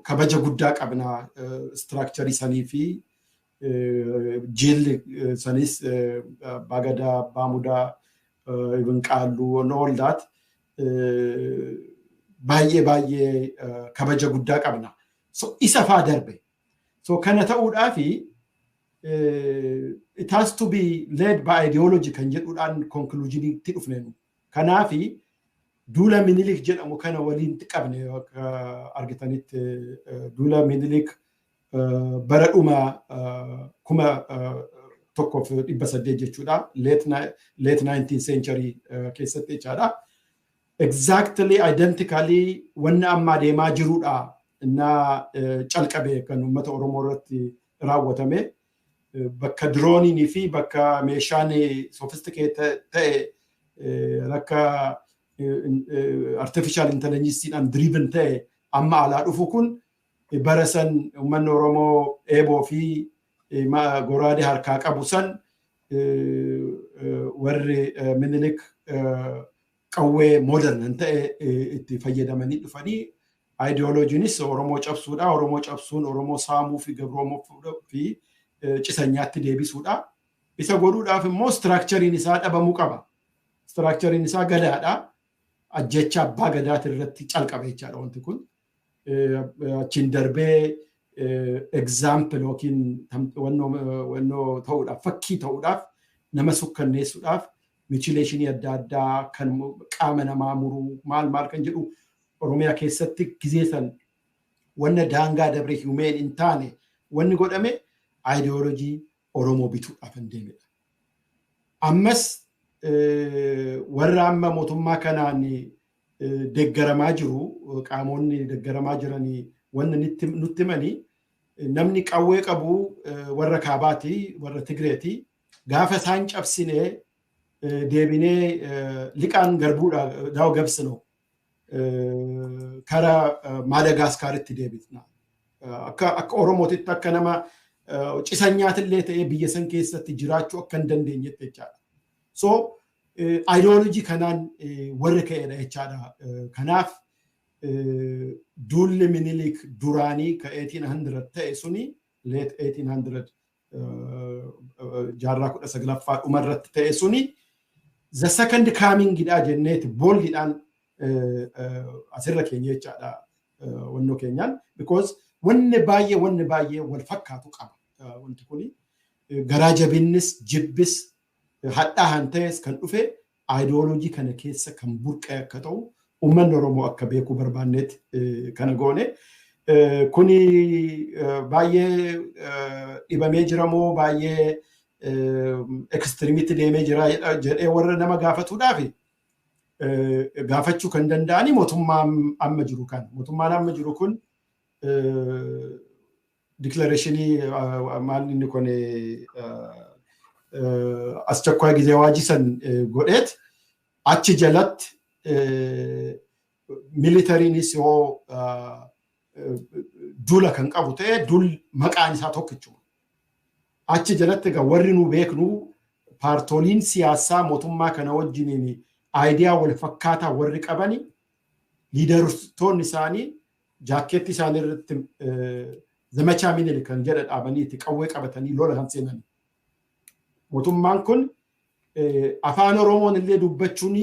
Kabaja guddaa qabna structureii sanii fi jilli sanis, abbaa gadaa, abbaa mudaa, even qaalluu and all that, baay'ee baay'ee kabaja guddaa qabna. So isa faa darbe. So kana ta'uudhaafi it has to be led by ideology kan jedhuudhaan conclusionitti dhufne nu. Kanaafi duula Minilik jedhamu kana waliin qabne. Akka argitanitti duula Minilik bara dhuma 1800 jechuudha. Late 19th century keessatti jechaadha. Exactly, identically wanni amma adeemaa jirudha. Innaa calqabe kan uummata Oromoo irratti raawwatame. Bakka dirooniinii fi bakka meeshaan sophisticated ta'e akka artificial intelligenceedhaan driven ta'e amma alaa dhufu kun, bara san uummanni Oromoo eeboo fi goraadee harkaa qabu san warri Minilik qawwee modern ta'e itti fayyadamanii dhufanii, ideologyiinis Oromoo cabsuudha. Oromoo cabsuun Oromoo saamuu fi gabroomuu fi cisanyaatti deebisuudha. Isa godhuudhaaf immoo structureiin isaa dhabamuu qaba. Structureiin isaa gadaadha. Ajjecha abbaa gadaati irratti calqabe jechaadha wanti kun. Achiin darbee example yookiin wannoo ta'uudhaaf, fakkii ta'uudhaaf nama sukkanneessuudhaaf mutilationii adda addaa kan qaama namaa muruu maal maal kan jedhu Oromiyaa keessatti gizee san wanna daangaa dabre humane hin taane wanni godhame ideology Oromoo bituudhaaf hin deemedha. Ammas warra amma mootummaa kanaan deeggaramaa jiru, qaamonni deeggaramaa jiranii wanna nutti himanii, namni qawwee qabu warra kaabaati, warra Tigreeti. Gaafa isaan cabsinee deebinee liqaan garbuudha daawwa gabsinu kara Maadagaskaaritti deebisna. Akka Oromootitti akka nama cisanyaatillee ta'ee biyya san keessatti jiraachuu akka hin dandeenyetti jechaadha. So ideology kanaan warri ka'edha jechaadha. Kanaaf duulli Minilik duraanii ka 1800 ta'e suni, late 1800, jaarraa 19ffaa dhumarratti ta'e suni the second coming dha jenneeti boldidhaan asirra keenya jechaadha wannoo keenyaan, because wanni baay'ee wal fakkaatu qaba. Wanti kuni garaa jabinnis jibbis hadhaa'an ta'es kan dhufe ideology kana keessa kan burqe akka ta'u uummanni Oromoo akka beekuu barbaannetti kana goone. Kuni baay'ee dhibamee jira moo baay'ee extremeitti deemee jira jedhee warra nama gaafatuudhaaf gaafachuu kan danda'ani mootummaa amma jiru kana. Mootummaan amma jiru kun declarationii maal inni kun አስቸኳይ ጊዜ አዋጅ san godheet achi jalatti militaryinis yoo duula kan qabu ta'e duul maqaan isaa tokkichuma. Achi jalatti egaa warri nu beeknu paartoliin siyaasaa mootummaa kana wajjiniin idea wal fakkaataa warri qabani, leadertoonni isaanii jaakkeetti isaanii irratti ዘመቻ Minilik kan jedha dhaabanii itti qawwee qabatanii lola kan seenan. Mootummaan kun afaan Oromoon illee dubbachuun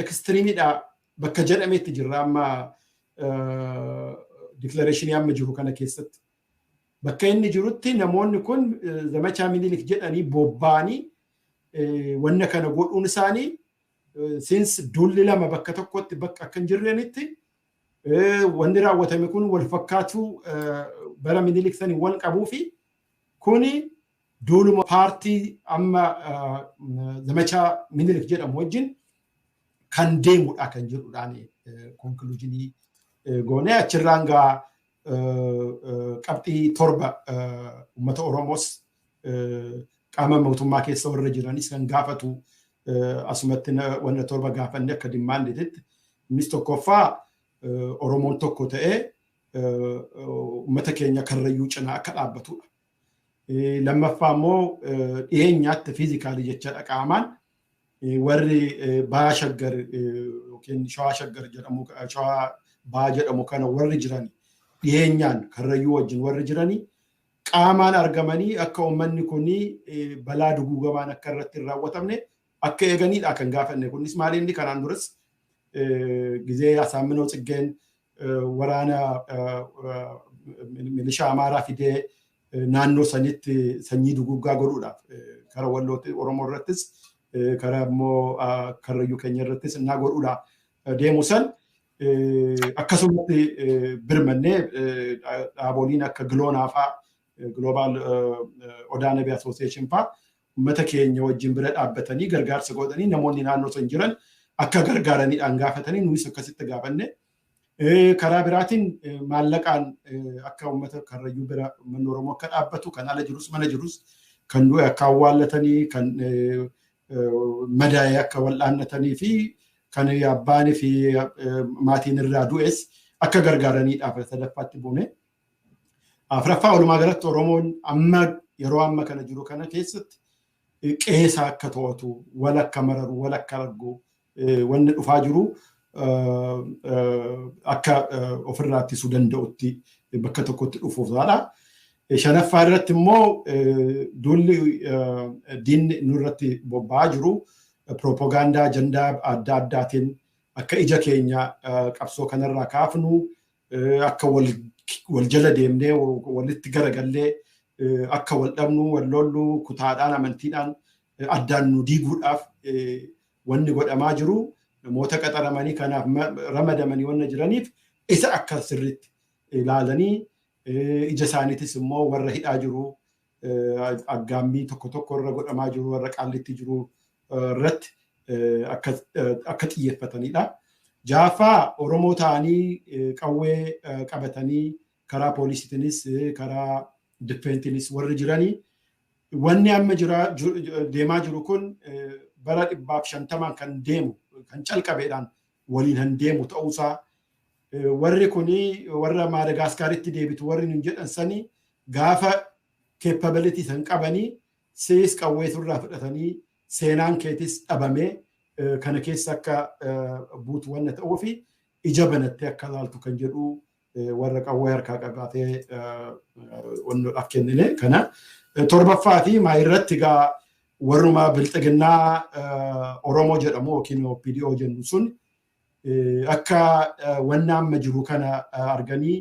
extremeiidha bakka jedhametti jirra amma declarationii amma jiru kana keessatti. Bakka inni jirutti namoonni kun ዘመቻ Minilik jedhanii bobba'anii wanna kana godhuun isaanii, since duulli lama bakka tokkotti bakka akka hin jirreenitti wanni raawwatame kun wal fakkaatu bara Minilik sanii wal qabuu fi kuni duuluma paartii amma ዘመቻ Minilik jedhamu wajjin kan deemudha kan jedhudhaan conclusionii goone. Achirraan gaa qabxii 7 uummata Oromoos qaama mootummaa keessa warra jiranis kan gaafatu asumatti wanna 7 gaafanne akka demanditti. Innis tokkoffaa, Oromoon tokko ta'ee uummata keenya Karrayyuu cinaa akka dhaabbatudha. Lammaffaa immoo dhiyeenyaatti physically jechaadha qaamaan warri Bahaa Shaggar yookiin Shawaa Shaggar jedhamu, Shawaa Bahaa jedhamu kana warri jiran, dhiyeenyaan Karrayyuu wajjin warri jiranii qaamaan argamanii akka uummanni kun balaa duguugamaan akka irratti hin raawwatamne akka eeganidha kan gaafanne. Kunis maali, inni kanaan duras gizee Asaamminoo Tsiggeen waraana milishaa Amaaraa fidee naannoo sanitti sanyii duguuggaa godhuudhaaf kara Wallootti Oromoo irrattis kara immoo Karrayyuu keenya irrattis innaa godhuudhaaf deemu san akkasumatti birmannee dhaaboliin akka Giloonaa fa'aa, Global Odaa Nabii Association fa'aa uummata keenya wajjin bira dhaabbatanii gargaarsa godhanii namoonni naannoo san jiran akka gargaaraniidhaan gaafatanii nuyis akkasitti gaafanne. Karaa biraatiin maallaqaan akka uummata Karrayyuu bira uummanni Oromoo akka dhaabbatu, kan ala jirus mana jirus, kan du'e akka awwaallatanii, kan madaa'e akka wal'aannatanii fi kan abbaanii fi maatiin irraa du'es akka gargaaraniidhaaf sadaffaatti buune. Afuraffaa, walumaa galatti Oromoon amma yeroo amma kana jiru kana keessatti qeesa akka to'atu, wal akka mararu, wal akka argu, wanni dhufaa jiru akka ofirraa ittisuu danda'utti bakka tokkotti dhufuusaadha. Shanaffaa irratti immoo duulli diinni nurratti bobba'aa jiru piroopagaandaa ajandaa adda addaatiin akka ija keenya qabsoo kanarraa kaafnu, akka wal jala deemnee walitti garagallee akka wal dhabnu, wal lollu, kutaadhaan, amantiidhaan Addaan nu diiguudhaaf wanni godhamaa jiru namoota qaxaramanii kanaaf ramadamanii wanna jiraniif isa akka sirriitti ilaalanii ija isaaniitis immoo warra hidhaa jiru aggaammii tokko tokko irra godhamaa jiru warra qaallitti jiru irratti akka xiyyeeffatanidha. Jaaffaa, Oromoo ta'anii qawwee qabatanii karaa poolisiitiinis karaa difeentiinis warri jiranii wanni amma deemaa jiru kun bara 150n kan deemu kan calqabeedhaan waliin han deemu ta'uusaa, warri kuni warra Maadagaskaaritti deebitu warri nun jedhan sanii gaafa capability san qabanii siis qawwee turraa fudhatanii seenaan keetis dhabamee kana keessa akka buutu wanna ta'uu fi ija banattee akka laaltu kan jedhu warra qawwee harkaa qabaatee wannoodhaaf kennine kana. Torbaffaa fi maayirratti egaa warruma bilxiginnaa Oromoo jedhamu yookiin OPDO jennu sun akka wanna amma jiru kana arganii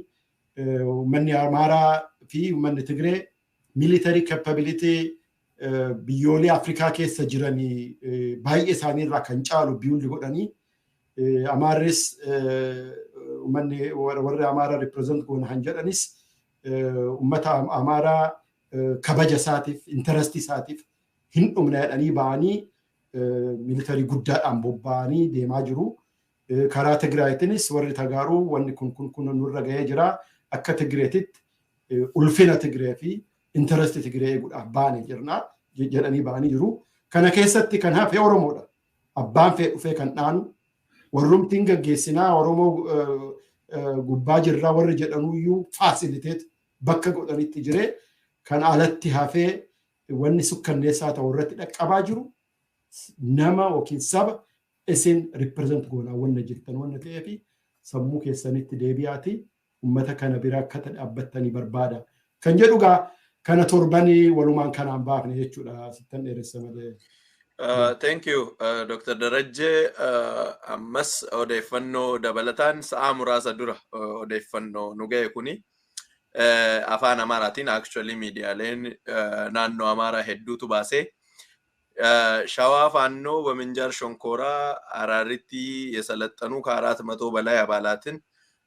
uummanni Amaaraa fi uummanni Tigree military capability biyyoolee Afrikaa keessa jiran baay'ee isaanii irraa kan caalu biyyoolli godhanii, Amaarris uummanni warri Amaaraa represent goona han jedhanis uummata Amaaraa kabaja isaatiif, interest isaatiif hin dhumna jedhanii ba'anii military guddaadhaan bobba'anii deemaa jiru. Karaa Tigraayitiinis warri Tagaaruu wanni kun kun kun nurra gahee jira. Akka Tigreetitti ulfina Tigree fi interest Tigree eeguudhaaf baane jirna jedhanii ba'anii jiru. Kana keessatti kan hafe Oromoodha. Abbaan fee dhufee kan dhaanu warrumtiin gaggeessinaa Oromoo gubbaa jirraa warri jedhanuyyuu facilitate bakka godhanitti jiree kan alatti hafee wanni sukkanneessaa ta'u irratti dhaqqabaa jiru nama yookiin saba isin represent goonaa wanna jirtan wanna ta'eefi sammuu keessanitti deebi'aati ummata kana bira akka dhaabbattanii barbaada. Kan jedhu gaa kana torbanii walumaan kanaan baafne jechuudha, sittan dheeressa malee. Thank you, Dr. Darajje. Ammas odeeffannoo dabalataan sa'a muraasa dura odeeffannoo nu ga'e kuni afaan Amaaraatiin, actually miidiyaaleen naannoo Amaaraa hedduutu baasee, ሸዋ ፋኖ በምንጃር ሸንኮራ አራሪቲ የሰለጠኑ ከ400 በላይ አባላትን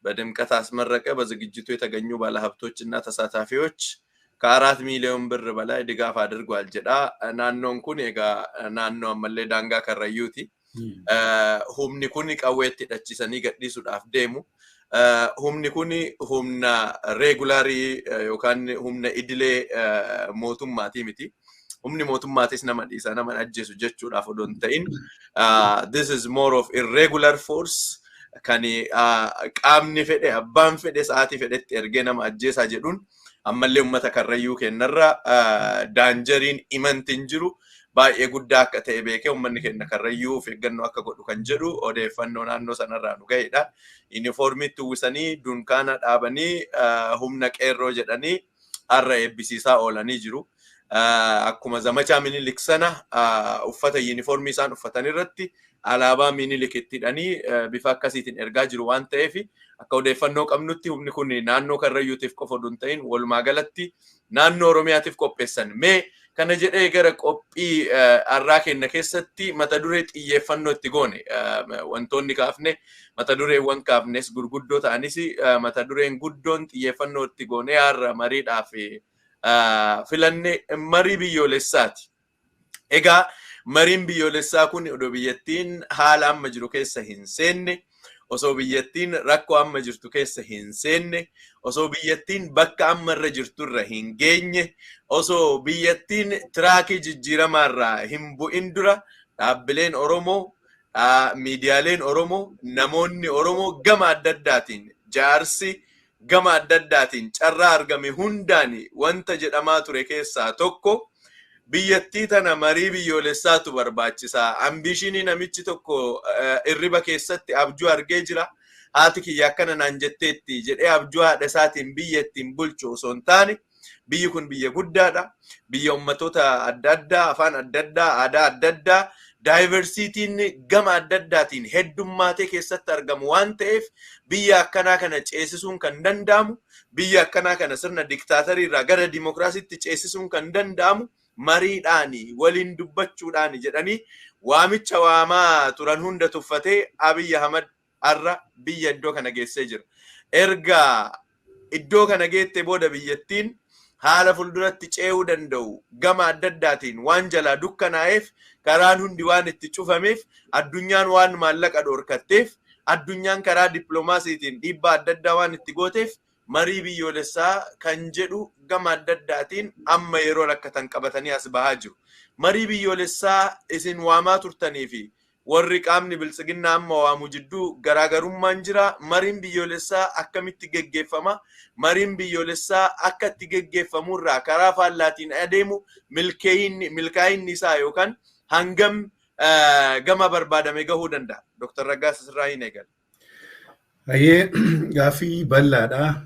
በድምቀት አስመረቀ። በዝግጅቱ የተገኙ ባለሀብቶች እና ተሳታፊዎች ከ4 ሚሊዮን ብር በላይ ድጋፍ አድርጓል jedha. Naannoon kun egaa naannoo ammallee daangaa Karrayyuuti. Humni kun qawweetti hidhachiisanii gadhiisuudhaaf deemu. Humni kun humna regular yookaan humna idilee mootummaatii miti. Humni mootummaatis nama dhiisa nama ajjeesu jechuudhaaf odoo hin ta'in, this is more of irregular force kan qaamni fedhe, abbaan fedhe, sa'aatii fedhetti ergee nama ajjeesaa jedhuun ammallee uummata Karrayyuu kennarra dangeriin imantiin jiru baay'ee guddaa akka ta'e beekee uummanni keenya Karrayyuu of eeggannoo akka godhu kan jedhu odeeffannoo naannoo sanarraa nu ga'edha. Yuunifoormiitti uwwisanii dunkaana dhaabanii humna qeerroo jedhanii har'a eebbisiisaa oolanii jiru. Akkuma zamachaa Minilik sana uffata yuunifoormii isaan uffatan irratti alaabaa Minilik itti hidhanii bifa akkasiitiin ergaa jiru waan ta'eef, akka odeeffannoo qabnutti humni kun naannoo Karrayyuutiif qofa odoo hin ta'in walumaa galatti naannoo Oromiyaatiif qopheessan. Mee kana jedhee gara qophii har'aa keenya keessatti mata duree xiyyeeffannoo itti goone wantoonni kaafne, mata dureewwan kaafnes gurguddoo ta'anis, mata dureen guddoon xiyyeeffannoo itti goone har'a mariidhaaf filanne marii biyyoolessaati. Egaa mariin biyyoolessaa kun odoo biyyattiin haala amma jiru keessa hin seenne, osoo biyyattiin rakkoo amma jirtu keessa hin seenne, osoo biyyattiin bakka amma irra jirturra hin geenye, osoo biyyattiin track jijjiiramaarraa hin bu'in dura dhaabbileen Oromoo, miidiyaaleen Oromoo, namoonni Oromoo gama adda addaatiin, jaarsi gama adda addaatiin carraa argame hundaan wanta jedhamaa ture keessaa tokko biyyattii tana marii biyyoolessaatu barbaachisaa. Ambition namichi tokko irriba keessatti abjuu argee jira. Haati kiyya akkana naan jetteetti jedhee abjuu haadha isaatiin biyya ittiin bulchu osoo hin taane, biyyi kun biyya guddaadha. Biyya ummatoota adda addaa, afaan adda addaa, aadaa adda addaa, diversityn gama adda addaatiin heddummaatee keessatti argamu waan ta'eef, biyya akkanaa kana ceesisuun kan danda'amu, biyya akkanaa kana sirna diktaatarii irraa gara dimokiraasiitti ceesisuun kan danda'amu Mariidhaani, waliin dubbachuudhaani jedhanii waamicha waamaa turan hunda tuffatee Abiy Ahmad har'a biyya iddoo kana geessee jira. Erga iddoo kana geette booda biyyattiin haala fuulduratti ce'uu danda'u gama adda addaatiin waan jalaa dukkanaa'eef, karaan hundi waan itti cufameef, addunyaan waan maallaqa dhoorkatteef, addunyaan karaa dippiloomaasiitiin dhiibbaa adda addaa waan itti gooteef, marii biyyoolessaa kan jedhu gama adda addaatiin amma yeroo rakkatan qabatanii as bahaa jiru. Marii biyyoolessaa isin waamaa turtanii fi warri qaamni biltsiginnaa amma waamu jidduu garaagarummaan jira. Mariin biyyoolessaa akkamitti geggeeffama? Mariin biyyoolessaa akka itti geggeeffamurraa karaa faallaatiin adeemu milkaa'inni isaa yookaan hangam gama barbaadame gahuu danda'a? Dr. Raggaasa, sirraa hin eegala. Hayyee, gaaffii bal'aadha.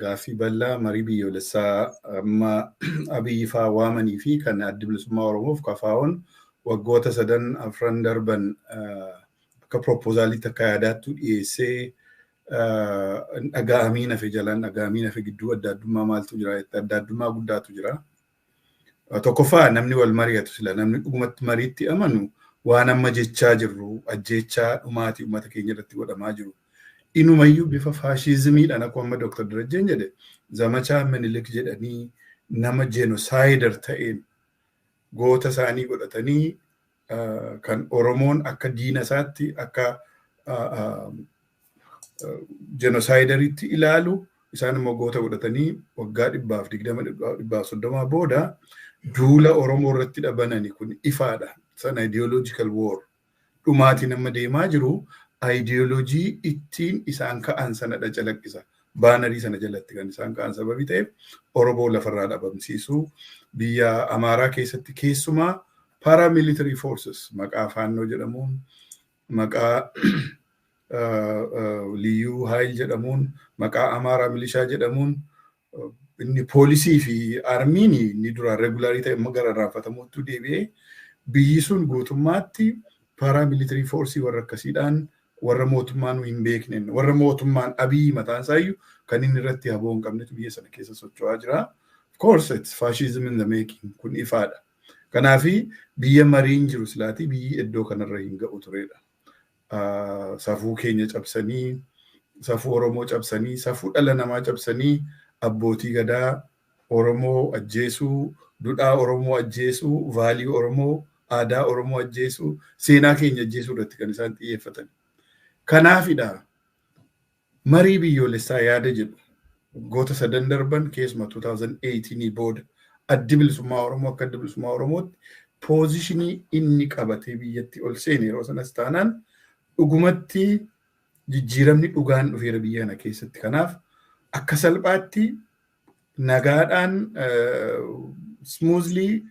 Gaaffii bal'aa. Marii biyyoolessaa amma Abiyyi fa'aa waamanii fi kan Addi Bilisummaa Oromoof KFO'n waggoota sadan afran darban akka proposaliitti, akka yaadaattu dhiyeessee dhaga'amii nafe jalaan dhaga'amii nafe gidduu adda addummaa maaltu jira? Adda addummaa guddaatu jira. Tokkoffaa, namni wal mari'atu, sila namni dhugumatti mariitti amanu, waan amma jechaa jirru, ajjeechaa dhumaatii uummata keenya irratti godhamaa jiru. Inumayyuu bifa faashizimiidhaan, akkuma amma Dr. Darajjeen jedhe, zamachaa Minilik jedhanii nama genocider ta'een goota isaanii godhatanii, kan Oromoon akka diina isaatti, akka genocideriitti ilaalu, isaan immoo goota godhatanii, waggaa 120, 130 booda duula Oromoo irratti dhabanani kun ifaadha. Sana ideological war. Dhumaatiin amma deemaa jiru ideoloojii ittiin isaan ka'an sanadha calaqqisa. Bannerii sana jalatti kan isaan ka'an sababii ta'eef, Oromoo lafarraa dhabamsiisuu, biyya Amaaraa keessatti keessumaa paramilitary forces maqaa Faannoo jedhamuun, maqaa Liyyuu Haayil jedhamuun, maqaa Amaaraa milishaa jedhamuun, inni poolisii fi armyiin inni duraan regularii ta'e amma gara irraanfatamuutti deebi'ee, biyyi sun guutummaatti paramilitary forceii warra akkasiidhaan, warra mootummaan hin beekneen, warra mootummaan Abiyyi mataan isaayyuu kan inni irratti haboo hin qabnetu biyya sana keessa socho'aa jira. Of course, it's fascism in the making, kun ifaadha. Kanaafi biyya mariin jiru silaatii biyyi iddoo kanarra hin ga'u turedha. Safuu keenya cabsanii, safuu Oromoo cabsanii, safuu dhala namaa cabsanii, abbootii gadaa Oromoo ajjeesuu, duudhaa Oromoo ajjeesuu, value Oromoo, aadaa Oromoo ajjeesuu, seenaa keenya ajjeesuu irratti kan isaan xiyyeeffatan. Kanaafidha marii biyyoolessaa yaada jedhu waggoota sadan darban, keessumaa 2018 booda, Addi Bilisummaa Oromoo akka Adda Bilisummaa Oromootti positionii inni qabatee biyyatti ol seene yeroo sanas taanaan dhugumatti jijjiiramni dhugaan dhufeera biyya kana keessatti. Kanaaf akka salphaatti nagaadhaan, smoothly,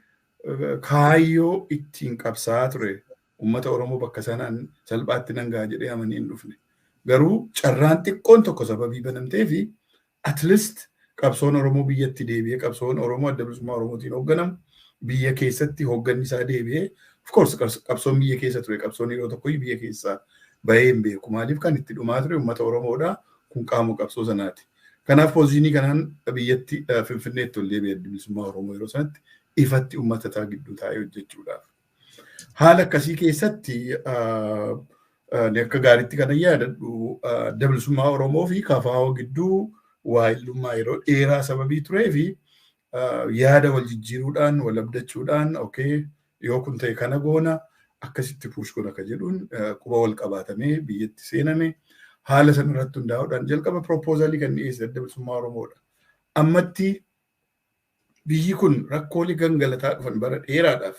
kaayyoo ittiin qabsaa'aa ture uummata Oromoo bakka sanaan salphaatti nan ga'a jedhee amanii hin dhufne. Garuu carraan xiqqoon tokko sababii banamtee fi at least qabsoon Oromoo biyyatti deebi'ee, qabsoon Oromoo Adda Bilisummaa Oromootiin hoogganamu biyya keessatti hoogganni isaa deebi'ee. Of course, qabsoon biyya keessa ture, qabsoon yeroo tokko biyya keessaa bahee hin beeku. Maaliif? Kan itti dhumaa ture uummata Oromoodha, kun qaama qabsoo sanaati. Kanaaf positionii kanaan biyyatti Finfinneetti ol deebi'e Adda Bilisummaa Oromoo yeroo sanatti ifatti uummata isaa gidduu taa'ee hojjechuudhaaf. Haala akkasii keessatti akka gaariitti kan yaadadhu, Adda Bilisummaa Oromoo fi KFO gidduu waayilummaa yeroo dheeraa sababii turee fi yaada wal jijjiiruudhaan, wal abdachuudhaan, okay, yoo kun ta'e kana goona, akkasitti push godha ka jedhuun quba wal qabaatamee biyyatti seename. Haala sana irratti hundaa'uudhaan jalqaba proposalii kan dhiyeesse Adda Bilisummaa Oromoodha. Ammatti biyyi kun rakkoolee gangalataa dhufan bara dheeraadhaaf,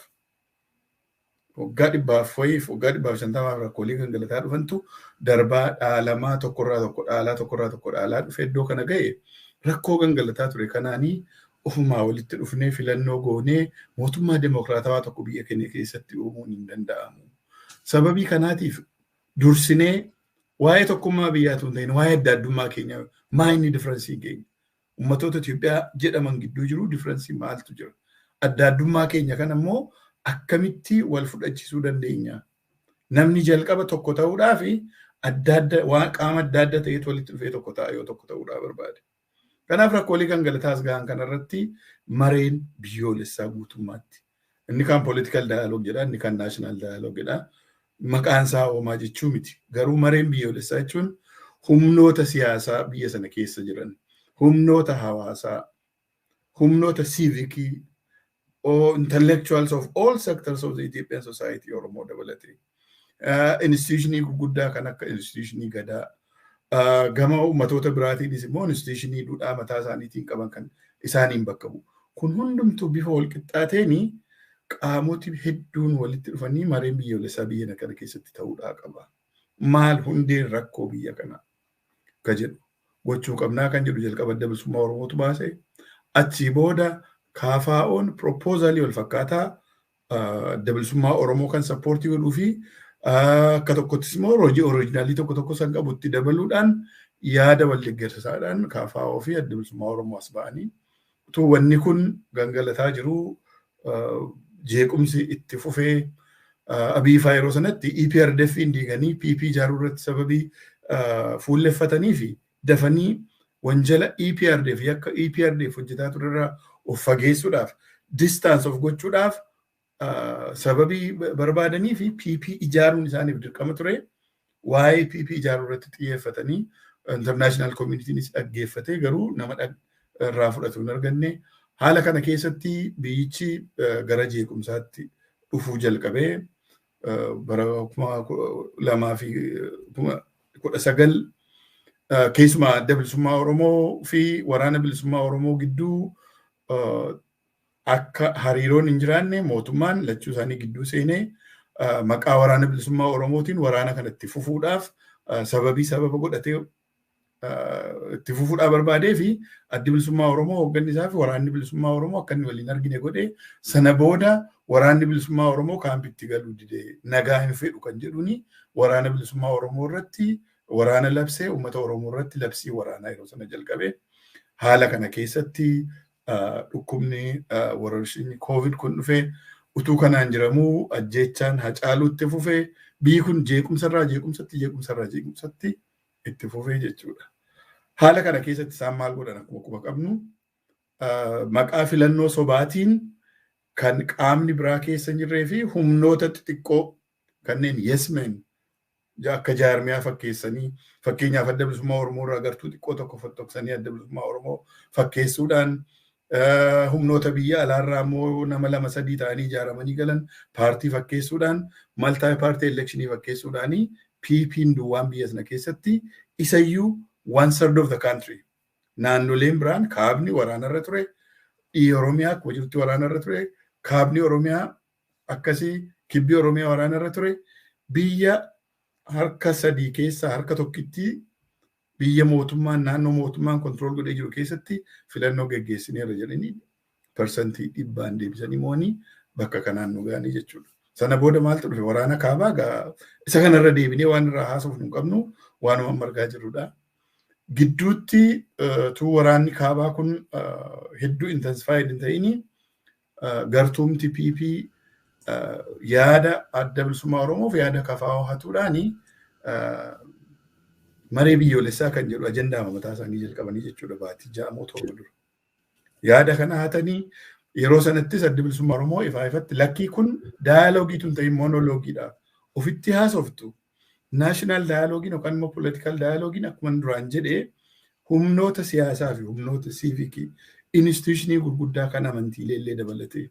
waggaa dhibbaaf wayiif, waggaa 150f rakkoolee gangalataa dhufantu darbaa dhaalamaa, tokkorraa tokko dhaalaa, tokkorraa tokko dhaalaa dhufe iddoo kana ga'e. Rakkoo gangalataa ture kanaanii ofumaa walitti dhufnee filannoo goonee mootummaa dimokiraatawaa tokko biyya keenya keessatti uumuun hin danda'amu. Sababii kanaatiif dursinee waa'ee tokkummaa biyyaatu hin ta'in, waa'ee adda addummaa keenya, maa inni differenceiin keenya ummatoota Itoophiyaa jedhaman gidduu jiru, differenceii maaltu jira? Adda addummaa keenya kana immoo akkamitti wal fudhachiisuu dandeenya? Namni jalqaba tokko ta'uudhaa fi adda adda, waan qaama adda adda ta'etu walitti dhufee tokko ta'a yoo tokko ta'uudhaa barbaade. Kanaaf rakkoolee gangalataas gahan kanarratti mareen biyyoolessaa guutummaatti. Inni kaan political dialogue jedha, inni kaan national dialogue jedha. Maqaan isaa homaa jechuu miti. Garuu mareen biyyoolessaa jechuun humnoota siyaasaa biyya sana keessa jiran, humnoota hawaasaa, humnoota siivikii, or intellectuals of all sectors of the Ethiopian society, Oromoo dabalatee. Institutionii gurguddaa kan akka institutionii gadaa, gama uummatoota biraatiinis immoo institutionii duudhaa mataa isaaniitiin qaban kan isaaniin bakka bu'u. Kun hundumtuu bifa wal qixxaateen qaamoti hedduun walitti dhufanii mareen biyyoolessaa biyya kana keessatti ta'uudhaa qaba. Maal hundeen rakkoo biyya kanaa ka jedhu gochuu qabnaa kan jedhu jalqaba Adda Bilisummaa Oromootu baase. Achii booda KFO'n propoozaalii wal fakkaataa Adda Bilisummaa Oromoo kan support godhuu fi akka tokkottis immoo hojii original tokko tokko san qabu itti dabaluudhaan yaada wal deeggarsaadhaan KFO fi Adda Bilisummaa Oromoo as ba'anii utuu wanni kun gangalataa jiru, jeequmsi itti fufee, Abiy faa yeroo sanatti EPRDF diiganii PP ijaaruu irratti sababii fuulleffatanii fi dafanii wanjala EPRDF, yakka EPRDF hojjetaa turerraa of fageessuudhaaf, distance of gochuudhaaf sababii barbaadanii fi PP ijaaruun isaaniif dirqama ture. Waa'ee PP ijaaruu irratti xiyyeeffatanii international communitynis dhaggeeffatee garuu nama irraa fudhatu hin arganne. Haala kana keessatti biyyichi gara jeequmsaatti dhufuu jalqabee bara 2019 keessumaa Adda Bilisummaa Oromoo fi Waraana Bilisummaa Oromoo gidduu akka hariiroon hin jiraanne mootummaan lachuu isaanii gidduu seenee maqaa Waraana Bilisummaa Oromootiin waraana kana itti fufuudhaaf sababa godhatee itti fufuudhaaf barbaadee fi Addi Bilisummaa Oromoo hoogganni isaa fi Waraanni Bilisummaa Oromoo akka inni waliin argine godhee. Sana booda Waraanni Bilisummaa Oromoo kaampitti galuu didee nagaa hin fedhu kan jedhuuni Waraana Bilisummaa Oromoo irratti waraana labsee uummata Oromoo irratti labsii waraanaa yeroo sana jalqabe. Haala kana keessatti dhukkubni warrashinii COVID kun dhufee, utuu kanaan jiramuu ajjeechaan Hacaaluutti fufee, biyyi kun jeequmsarraa jeequmsatti, jeequmsarraa jeequmsatti itti fufee jechuudha. Haala kana keessatti isaan maal godhan? Akkuma quba qabnu, maqaa filannoo sobaatiin kan qaamni biraa keessa hin jirree fi humnoota xixiqqoo kanneen yes men akka jaarmiyaa fakkeessanii, fakkeenyaaf Adda Bilisummaa Oromoo irraa gartuu xiqqoo tokko fottoqsanii Adda Bilisummaa Oromoo fakkeessuudhaan, humnoota biyya alaarraa immoo nama lama sadii ta'anii ijaaramanii galan paartii fakkeessuudhaan, multi party election fakkeessuudhaanii, PP'n duwwaan biyya sana keessatti, isayyuu one third of the country, naannoleen biraan kaabni waraanarra ture, dhiyi Oromiyaa akkuma jirtutti waraanarra ture, kaabni Oromiyaa akkasii, kibbi Oromiyaa waraanarra ture. Biyya harka sadii keessaa harka tokkitti, biyya mootummaan naannoo mootummaan control godhee jiru keessatti filannoo geggeessineerra jedhanii 100%n deebisanii mo'anii bakka kanaan nu ga'anii jechuudha. Sana booda maaltu dhufe? Waraana kaabaa isa kanarra deebinee waan irraa haasofnu hin qabnu, waanuma amma argaa jirrudha. Gidduutti tuu waraanni kaabaa kun hedduu intensified hin ta'ini gartuumti PP yaada Adda Bilisummaa Oromoof yaada KFO hatuudhaani maree biyyoolessaa kan jedhu ajandaa mataa isaanii jalqabanii jechuudha baatii 6 moo 7 dura. Yaada kana hatanii yeroo sanattis Adda Bilisummaa Oromoo ifaa ifatti lakkii, kun dialogue tun ta'in monologuedha. Ofitti haasoftu. National dialogueiin yookaan immoo political dialogueiin akkuma duraan jedhee humnoota siyaasaa fi humnoota siivikii, institutionii gurguddaa kan amantiilee illee dabalatee,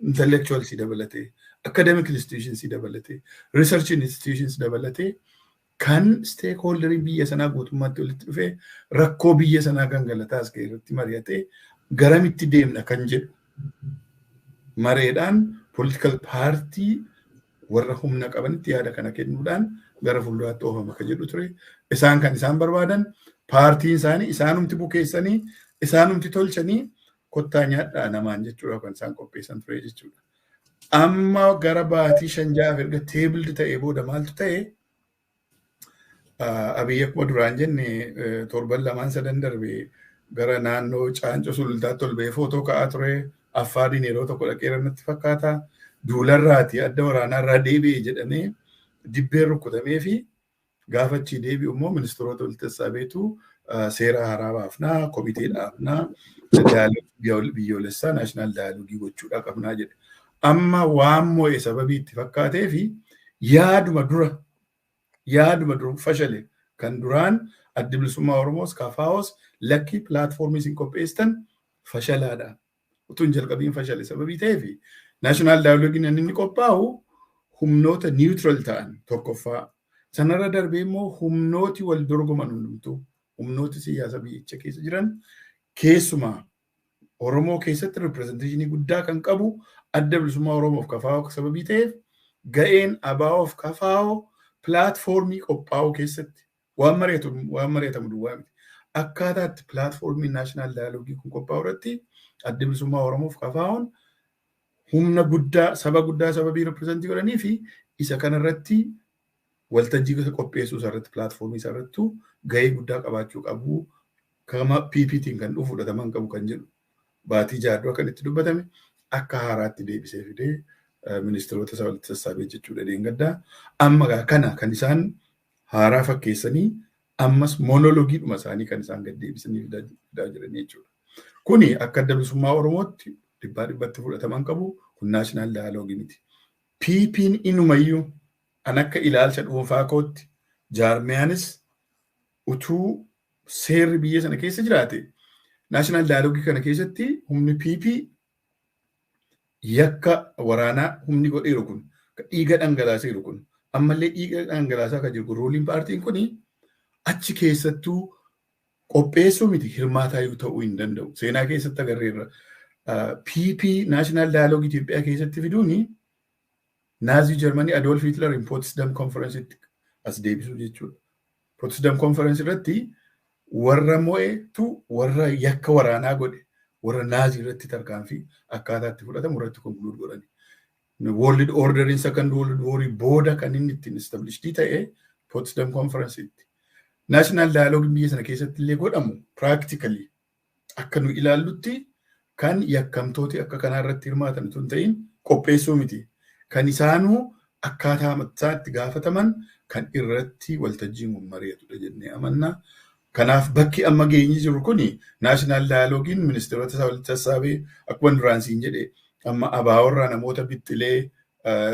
intellectuals dabalatee, academic institutions dabalatee, research institutions dabalatee, kan stakeholderiin biyya sanaa guutummaatti walitti dhufee rakkoo biyya sanaa gangalataas ga'e irratti mari'atee garamitti deemna kan jedhu mareedhaan political party warra humna qabanitti yaada kana kennuudhaan gara fuulduraatti oofama kan jedhu ture. Isaan kan isaan barbaadan paartiin isaanii isaanumti bukeessanii isaanumti tolchanii kottaa nyaadhaa namaan jechuudha kan isaan qopheessan ture jechuudha. Amma gara baatii 5 6 erga tabled ta'ee booda maaltu ta'e? Abiyyi akkuma duraan jenne torban lamaan sadan darbe gara naannoo Caancoo Sulultaatti ol ba'ee footoo ka'aa ture. Affaariin yeroo tokko dhaqeera natti fakkaata. Duularraati, adda waraanaarraa deebi'e jedhamee dibbeen rukutamee fi gaafa achii deebi'u immoo ministeerota walitti sassaabeetu Seera haaraa baafnaa, komitee dhaabnaa, dialogue biyyoolessaa national dialogue gochuudhaa qabnaa jedhe. Amma waan mo'e sababii itti fakkaatee fi yaaduma dura fashale kan duraan Addi Bilisummaa Oromoos KFOs lakkii platformii isin qopheessitan fashalaadha. Utuu hin jalqabiin fashale sababii ta'eef, national dialogueiin inni qophaa'u humnoota neutral ta'an tokkoffaa. Sanarra darbee immoo humnooti wal dorgoman hundumtuu, humnooti siyaasa biyyicha keessa jiran, keessumaa Oromoo keessatti representationii guddaa kan qabu Adda Bilisummaa Oromoof KFO sababii ta'eef, ga'een ABOf KFO platformii qophaa'uu keessatti waan mari'atamu duwwaa miti. Akkaataa itti platformii national dialogueii kun qophaa'u irratti Adda Bilisummaa Oromoof KFOn humna guddaa, saba guddaa sababii representii godhanii fi isa kanarratti waltajjii qopheessuu isarratti, platformii isarrattu ga'ee guddaa qabaachuu qabu. Kama PPtiin kan dhufu fudhataman qabu kan jedhu baatii 6 dura kan itti dubbatame akka haaraatti deebisee fidee ministeerota isaa walitti sassaabee jechuudha deengaddaa. Amma kana kan isaan haaraa fakkeessanii ammas monologueiidhuma isaanii kan isaan gad deebisanii fidaa jiran jechuudha. Kuni akka Adda Bilisummaa Oromootti dhibbaa dhibbatti fudhataman qabu, kun national dialogueii miti. PP'n inumayyuu an akka ilaalcha dhuunfaa kootti jaarmiyaanis utuu seerri biyya sana keessa jiraate national dialogueii kana keessatti humni PP yakka waraanaa humni godheeru kun, dhiiga dhangalaaseeru kun, ammallee dhiiga dhangalaasaa kan jiru kun, ruling partyiin kun achi keessattuu qopheessuu miti, hirmaataa ta'uu hin danda'u. Seenaa keessatti agarreerra. PP national dialogueii Itoophiyaa keessatti fiduuni Naazii Jarmanii Adolf Hitler in Potsdam Conference as deebisuu jechuudha. Potsdam Conference irratti warra mo'etu warra yakka waraanaa godhe, warra Naazii irratti tarkaanfii akkaataa itti fudhatamu irratti conclude godhani. World Order in Second World War booda kan inni ittiin established ta'e Potsdam Conference itti. National Dialogue biyya sana keessatti illee godhamu practically akka nu ilaallutti kan yakkamtooti akka kanaa irratti hirmaatan utuu hin ta'in, qopheessuu miti. Kan isaanuu akkaataa isaa itti gaafataman kan irratti waltajjiin kun mari'atudha jennee amanna. Kanaaf bakki amma geenye jiru kuni national dialogueiin ministeerota isaa walitti sassaabee, akkuma duraan siin jedhe, amma ABOrraa namoota bixxilee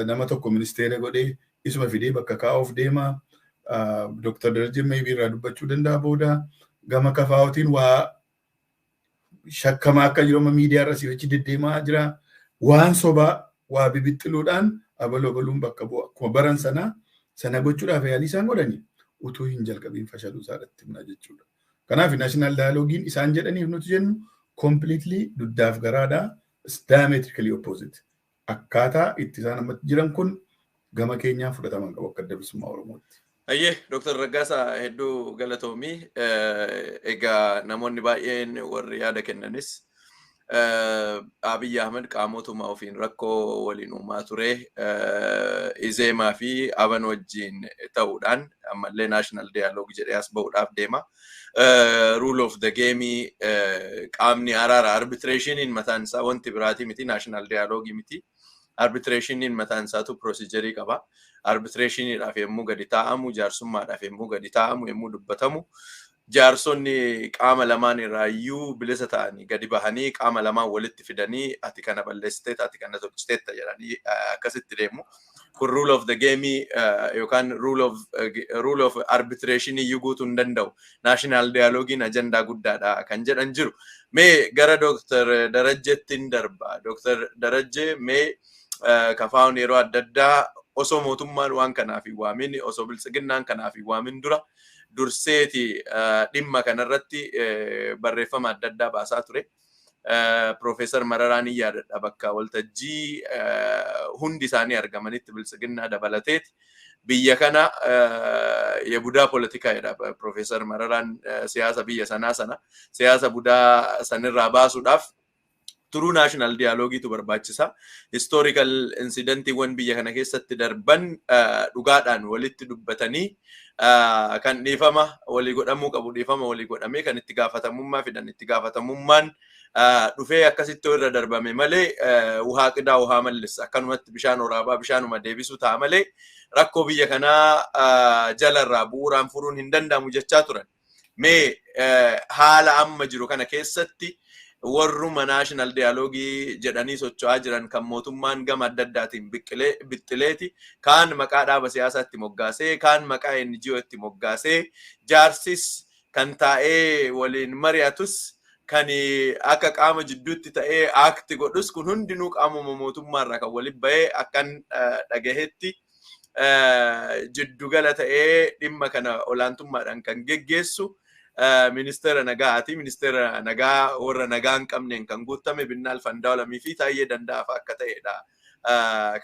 nama tokko ministeera godhee isuma fidee bakka kaa'uuf deema. Dr. Darajjee maybe irraa dubbachuu danda'a booda. Gama KFOtiin waa shakkamaa akka jiru amma miidiyaa irra si'achi deddeemaa jira. Waan sobaa waa bibixxiluudhaan abaluu abaluun bakka bu'a. Akkuma baran sana sana gochuudhaaf yaalii isaan godhani utuu hin jalqabiin fashaluu isaadhatti himna jechuudha. Kanaaf national dialogueiin isaan jedhaniif nuti jennu completely duddaaf garaadhaa, diametrically opposite. Akkaataa itti isaan amma jiran kun gama keenyaa fudhataman qabu akka Adda Bilisummaa Oromootti. Ayyee, Dr. Raggaasaa, hedduu galatoomii. Egaa namoonni baay'een warri yaada kennanis Abiyyi Ahmed qaamotuma ofiin rakkoo waliin uumaa ture Izeemaa fi Aban wajjin ta'uudhaan ammallee national dialogue jedhee as ba'uudhaaf deema. Rule of the game, qaamni araara, arbitrationiin mataan isaa wanti biraatii miti, national dialogue miti. Arbitrationiin mataan isaatu procedureii qaba. Arbitrationiidhaaf yommuu gadi taa'amu, jaarsummaadhaaf yommuu gadi taa'amu, yommuu dubbatamu, jaarsonni qaama lamaan irraayyuu bilisa ta'anii gadi bahanii qaama lamaan walitti fidanii ati kana balleessiteetta, ati kana tolchiteetta jedhanii akkasitti deemu. Kun rule of the game yookaan rule of arbitration iyyuu guutuu hin danda'u. National dialogueiin ajandaa guddaadha kan jedhan jiru. Mee gara Dr. Darajjeetti hin darba. Dr. Darajjee, mee KFOn yeroo adda addaa osoo mootummaan waan kanaaf hin waamin, osoo Biltsiginnaan kanaaf hin waamin dura durseeti dhimma kanarratti barreeffama adda addaa baasaa ture. Piroofeesar Mararaan hin yaadadha, bakka waltajjii hundi isaanii argamanitti Biltsiginnaa dabalateeti. Biyya kana የቡዳ ፖለቲካ jedha Piroofeesar Mararaan, siyaasa biyya sanaa sana siyaasa budaa sanirraa baasuudhaaf turuu national dialogueiitu barbaachisa. Historical incidentiiwwan biyya kana keessatti darban dhugaadhaan walitti dubbatanii kan dhiifama walii godhamuu qabu dhiifama walii godhamee, kan itti gaafatamummaa fidan itti gaafatamummaan dhufee akkasitti irra darbame malee, ውሃ ቅዳ ውሃ መልስ, akkanumatti bishaan waraabaa bishaanuma deebisuu ta'a malee rakkoo biyya kanaa jalarraa bu'uuraan furuun hin danda'amu jechaa turan. Mee haala amma jiru kana keessatti warruma national dialogue jedhanii socho'aa jiran kan mootummaan gama adda addaatiin bixxileeti, kaan maqaa dhaaba siyaasaatti moggaasee, kaan maqaa NGO itti moggaasee, jaarsis kan taa'ee waliin mari'atus, kan akka qaama jidduutti ta'ee act godhus, kun hundinuu qaamuma mootummaarraa kan waliin bahee akkan dhagahetti jiddugala ta'ee dhimma kana olaantummaadhaan kan geggeessu ministeera nagaati. Ministeera nagaa warra nagaa hin qabneen kan guutame Binnaal Fandaalamii fi Taayyee Danda'aa akka ta'edha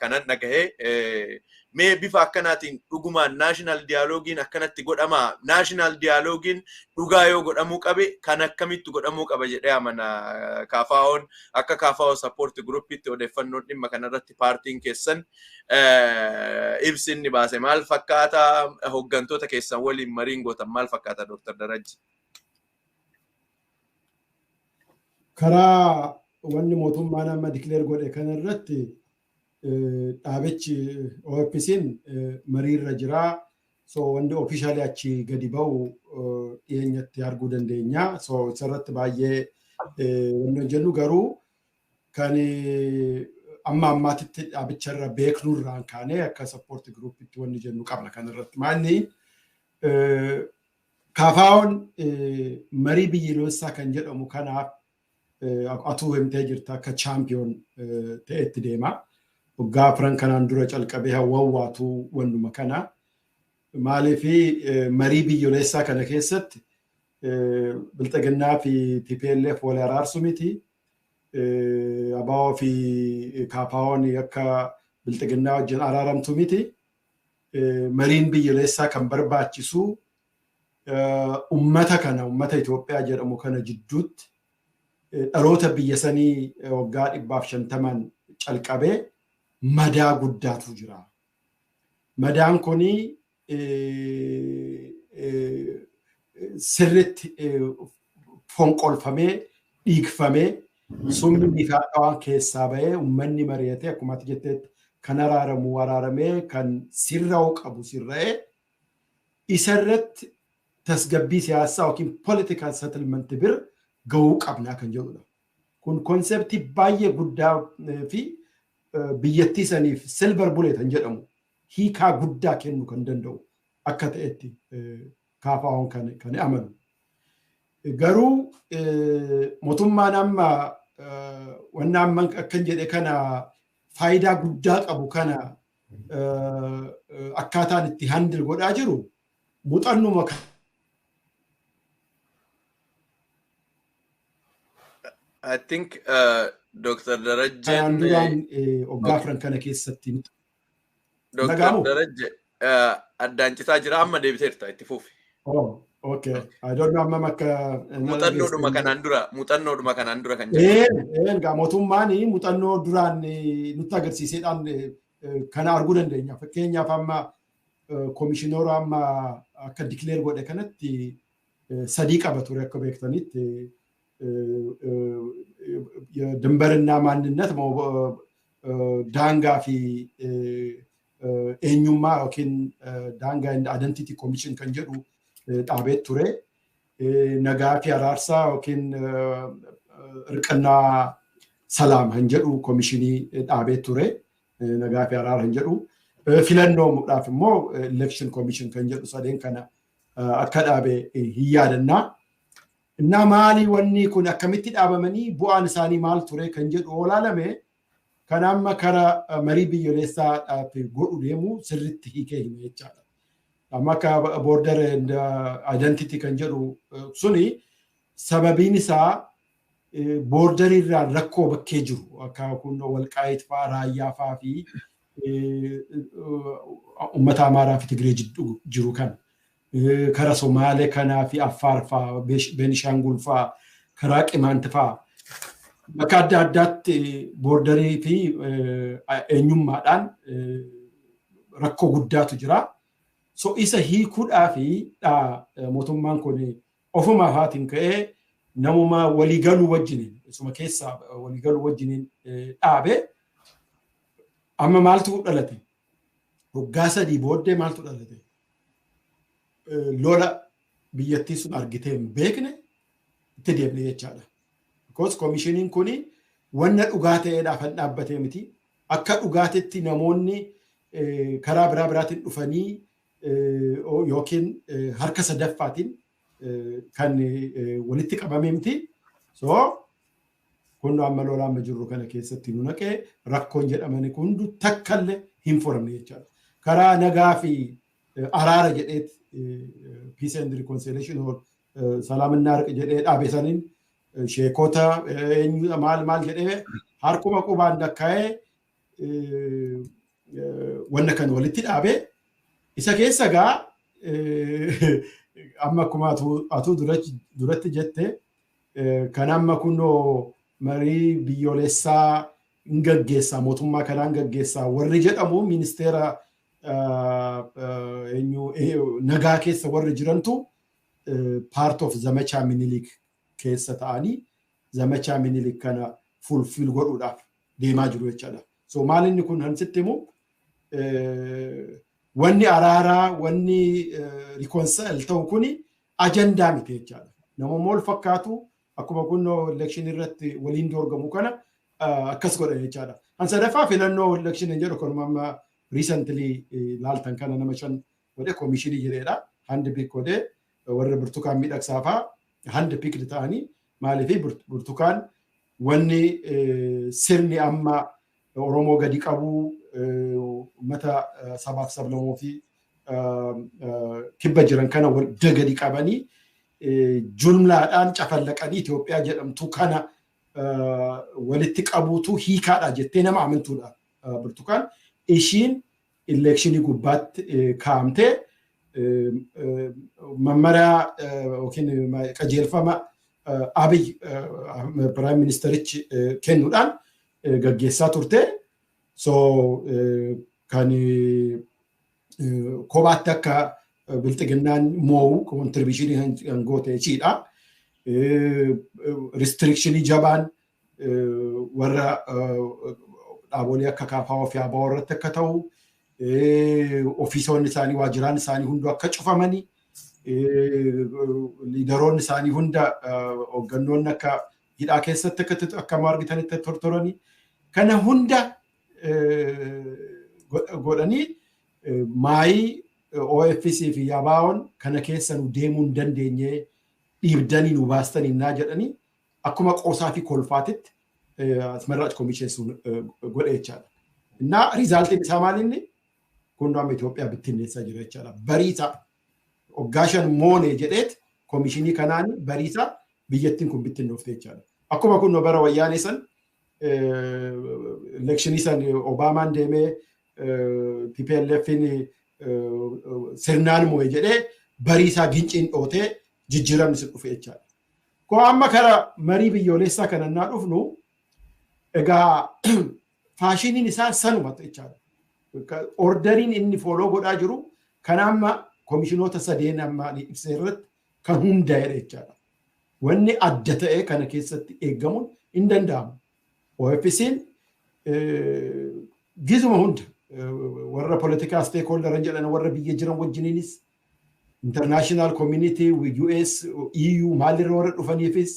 kanan dhagahee. Mee bifa akkanaatiin dhugumaan national dialogueiin akkanatti godhamaa? National dialogueiin dhugaa yoo godhamuu qabe kan akkamitti godhamuu qaba jedhee amana KFO'n? Akka KFO support groupitti odeeffannoon dhimma kanarratti paartiin keessan ibsi inni baase maal fakkaata? Hooggantoota keessan waliin mariin gootan maal fakkaata, Dr. Darajji? Karaa wanni mootummaan amma declare godhe kanarratti dhaabichi OFC'n mariirra jira. So wanni officially achi gadi ba'u dhiyeenyatti arguu dandeenya. So isarratti baay'ee wanni hojjennu garuu kan amma ammaatitti dhaabicharra beeknurraan kaanee akka support groupitti wanni jennu qabna kanarratti. Maanni KFO'n marii biyyoolessaa kan jedhamu kanaaf atuu himtee jirta, akka champion ta'etti deema. Waggaa 4 kanaan dura calqabee hawwaatu wannuma kana. Maaliif marii biyyoolessaa kana keessatti Bilxiginnaa fi TPLF wal araarsu miti. ABO fi KFO'n akka Bilxiginnaa wajjin araaramtu miti. Mariin biyyoolessaa kan barbaachisu ummata kana, ummata Itoophiyaa jedhamu kana jidduutti dhaloota biyya sanii waggaa 150n calqabee madaa guddaatu jira. Madaan kuni sirritti fonqolfamee, dhiigfamee, sumni waan keessaa bahee, uummanni mari'atee, akkuma ati jetteetti kan araaramu araaramee, kan sirra'uu qabu sirra'ee, isarratti tasgabbii siyaasaa yookiin political settlement bira gahuu qabnaa kan jedhudha. Kun conceptii baay'ee guddaa fi biyyattii saniif silver bullet kan jedhamu hiikaa guddaa kennuu kan danda'u akka ta'etti KFO'n kan amanu. Garuu mootummaan amma wanna amma akkan jedhe kana faayidaa guddaa qabu kana akkaataan itti handle godhaa jiru muuxannuma I think Dr. Darajjeen kanaan duraan waggaa 4 kana keessatti Dr. Darajje addaan citaa jira, amma deebiteerta, itti fufi. Oh, okay. I don't know amma akka Muuxannoodhuma kanaan dura kan jedhu. Egaa mootummaan muuxannoo duraan nutti agarsiiseedhaan kana arguu dandeenya. Fakkeenyaaf amma koomishinoora amma akka declare godhe kanatti sadii qaba ture akka beektanitti, ድንበርና ማንነት, daangaa fi eenyummaa yookiin daangaa identity commission kan jedhu dhaabee ture. Nagaa fi araarsaa yookiin እርቅና ሰላም kan jedhu komishinii dhaabee ture. Nagaa fi araara kan jedhu. Filannoodhaaf immoo election commission kan jedhu sadeen kana akka dhaabe hin yaadannaa. Innaa maali wanni kun, akkamitti dhaabamanii, bu'aan isaanii maal ture kan jedhu olaalame kan amma kara marii biyyoolessaadhaaf godhu deemu sirritti hiikee hime jechaadha. Amma akka border and identity kan jedhu suni sababiin isaa borderii irraan rakkoo bakkee jiru akka kun Walqaayit fa'aa, Raayyaa fa'aa fi uummata Amaaraa fi Tigree jiru kan kara Somaalee kanaa fi Affaar fa'aa, Beenishaangul fa'aa, karaa Qimaant fa'aa bakka adda addaatti borderii fi eenyummaadhaan rakkoo guddaatu jira. So isa hiikuudhaa fi mootummaan kun ofuma afaatiin ka'ee namuma waliigaluu wajjiniin, isuma keessaa waliigaluu wajjiniin dhaabe. Amma maaltu dhalate? Waggaa 3 booddee maaltu dhalate? Lola biyyattii sun argitee hin beekne itti deemne jechaadha. Because koomishiniin kuni wanna dhugaa ta'eedhaaf kan dhaabbatee miti. Akka dhugaatetti namoonni karaa biraa biraatiin dhufanii yookiin harka sadaffaatiin kan walitti qabame miti. So kun amma lola amma jirru kana keessatti nu naqee rakkoon jedhamani kun hundu takkallee hin furamne jechaadha. Karaa nagaa fi araara jedheet, peace and reconciliation or ሰላምና እርቅ jedhee dhaabe saniin sheekota maal maal jedhee harkuma qubaan lakkaa'ee wanna kan walitti dhaabe. Isa keessa gaa amma akkuma atuu duratti jette kan amma kunoo marii biyyoolessaa hin gaggeessaa, mootummaa kanaan gaggeessaa warri jedhamu, ministeera nagaa keessa warri jirantu part of zamachaa Minilik keessa ta'anii zamachaa Minilik kana fulfill godhuudhaaf deemaa jiru jechaadha. So maal inni kun hansitti himu, wanni araaraa, wanni reconcile ta'u kuni ajandaa miti jechaadha. Namoonni wal fakkaatu akkuma kunoo election irratti waliin dorgomu kana akkas godhan jechaadha. Kan sadaffaa filannoo election jedhu kanuma amma recently laaltan kana nama 5 godhee koomishinii jedheedha. Hand pick godhee warra Birtukaan Miidhagsaa fa'aa hand picked ta'anii. Maaliif Birtukaan wanni sirni amma Oromoo gadi qabu, uummata sabaaf sablamoo fi kibba jiran kana wadda gadi qabanii jumlaadhaan cafallaqanii Itoophiyaa jedhamtu kana walitti qabuutu hiikaadha jettee nama amantuudha Birtukaan. Ishiin election gubbaatti kaa'amtee mammaraa yookiin qajeelfama Abiy Prime Ministerichi kennuudhaan gaggeessaa turte. So kan kophaatti akka bilxiginnaan moo'u contribution kan goote ishiidha. Restriction jabaan warra dhaabolee akka KFO fi ABO irratti akka ta'u, ofiisoonni isaanii, waajjiraan isaanii hunduu akka cufamanii, leaderoonni isaanii hunda, hooggannoonni akka hidhaa keessatti akka argitanitti tortoranii kana hunda godhanii, maayii OFC fi ABO'n kana keessa nu deemuu hin dandeenye, dhiibdanii nu baastanii naa jedhanii akkuma qoosaa fi kolfaatitti አስመራጭ ኮሚሽን sun godhe jechaadha. Innaa resultiin isaa maal inni kun amma Itoophiyaa bittinneessaa jira jechaadha. Bariisa waggaa 5 moone jedheet koomishinii kanaan bariisa biyyattiin kun bittinnoofte jechaadha. Akkuma kun bara wayyaanee san election san Obaamaan deemee TPLFin sirnaan mo'e jedhee bariisaa ginciin dhootee jijjiiramni sun dhufe jechaadha. Koo amma kara marii biyyoolessaa kana naa dhufnu egaa fashioniin isaa sanuma jechaadha. Orderiin inni follow godhaa jiru kan amma koomishinoota sadeen amma ibsa irratti kan hundaa'edha jechaadha. Wanni adda ta'e kana keessatti eeggamuun hin danda'amu. OFC'n gizuma hunda warra politikaa stakeholder jedhan, warra biyya jiran wajjiniinis, international community, US, EU maalirra warra dhufaniifis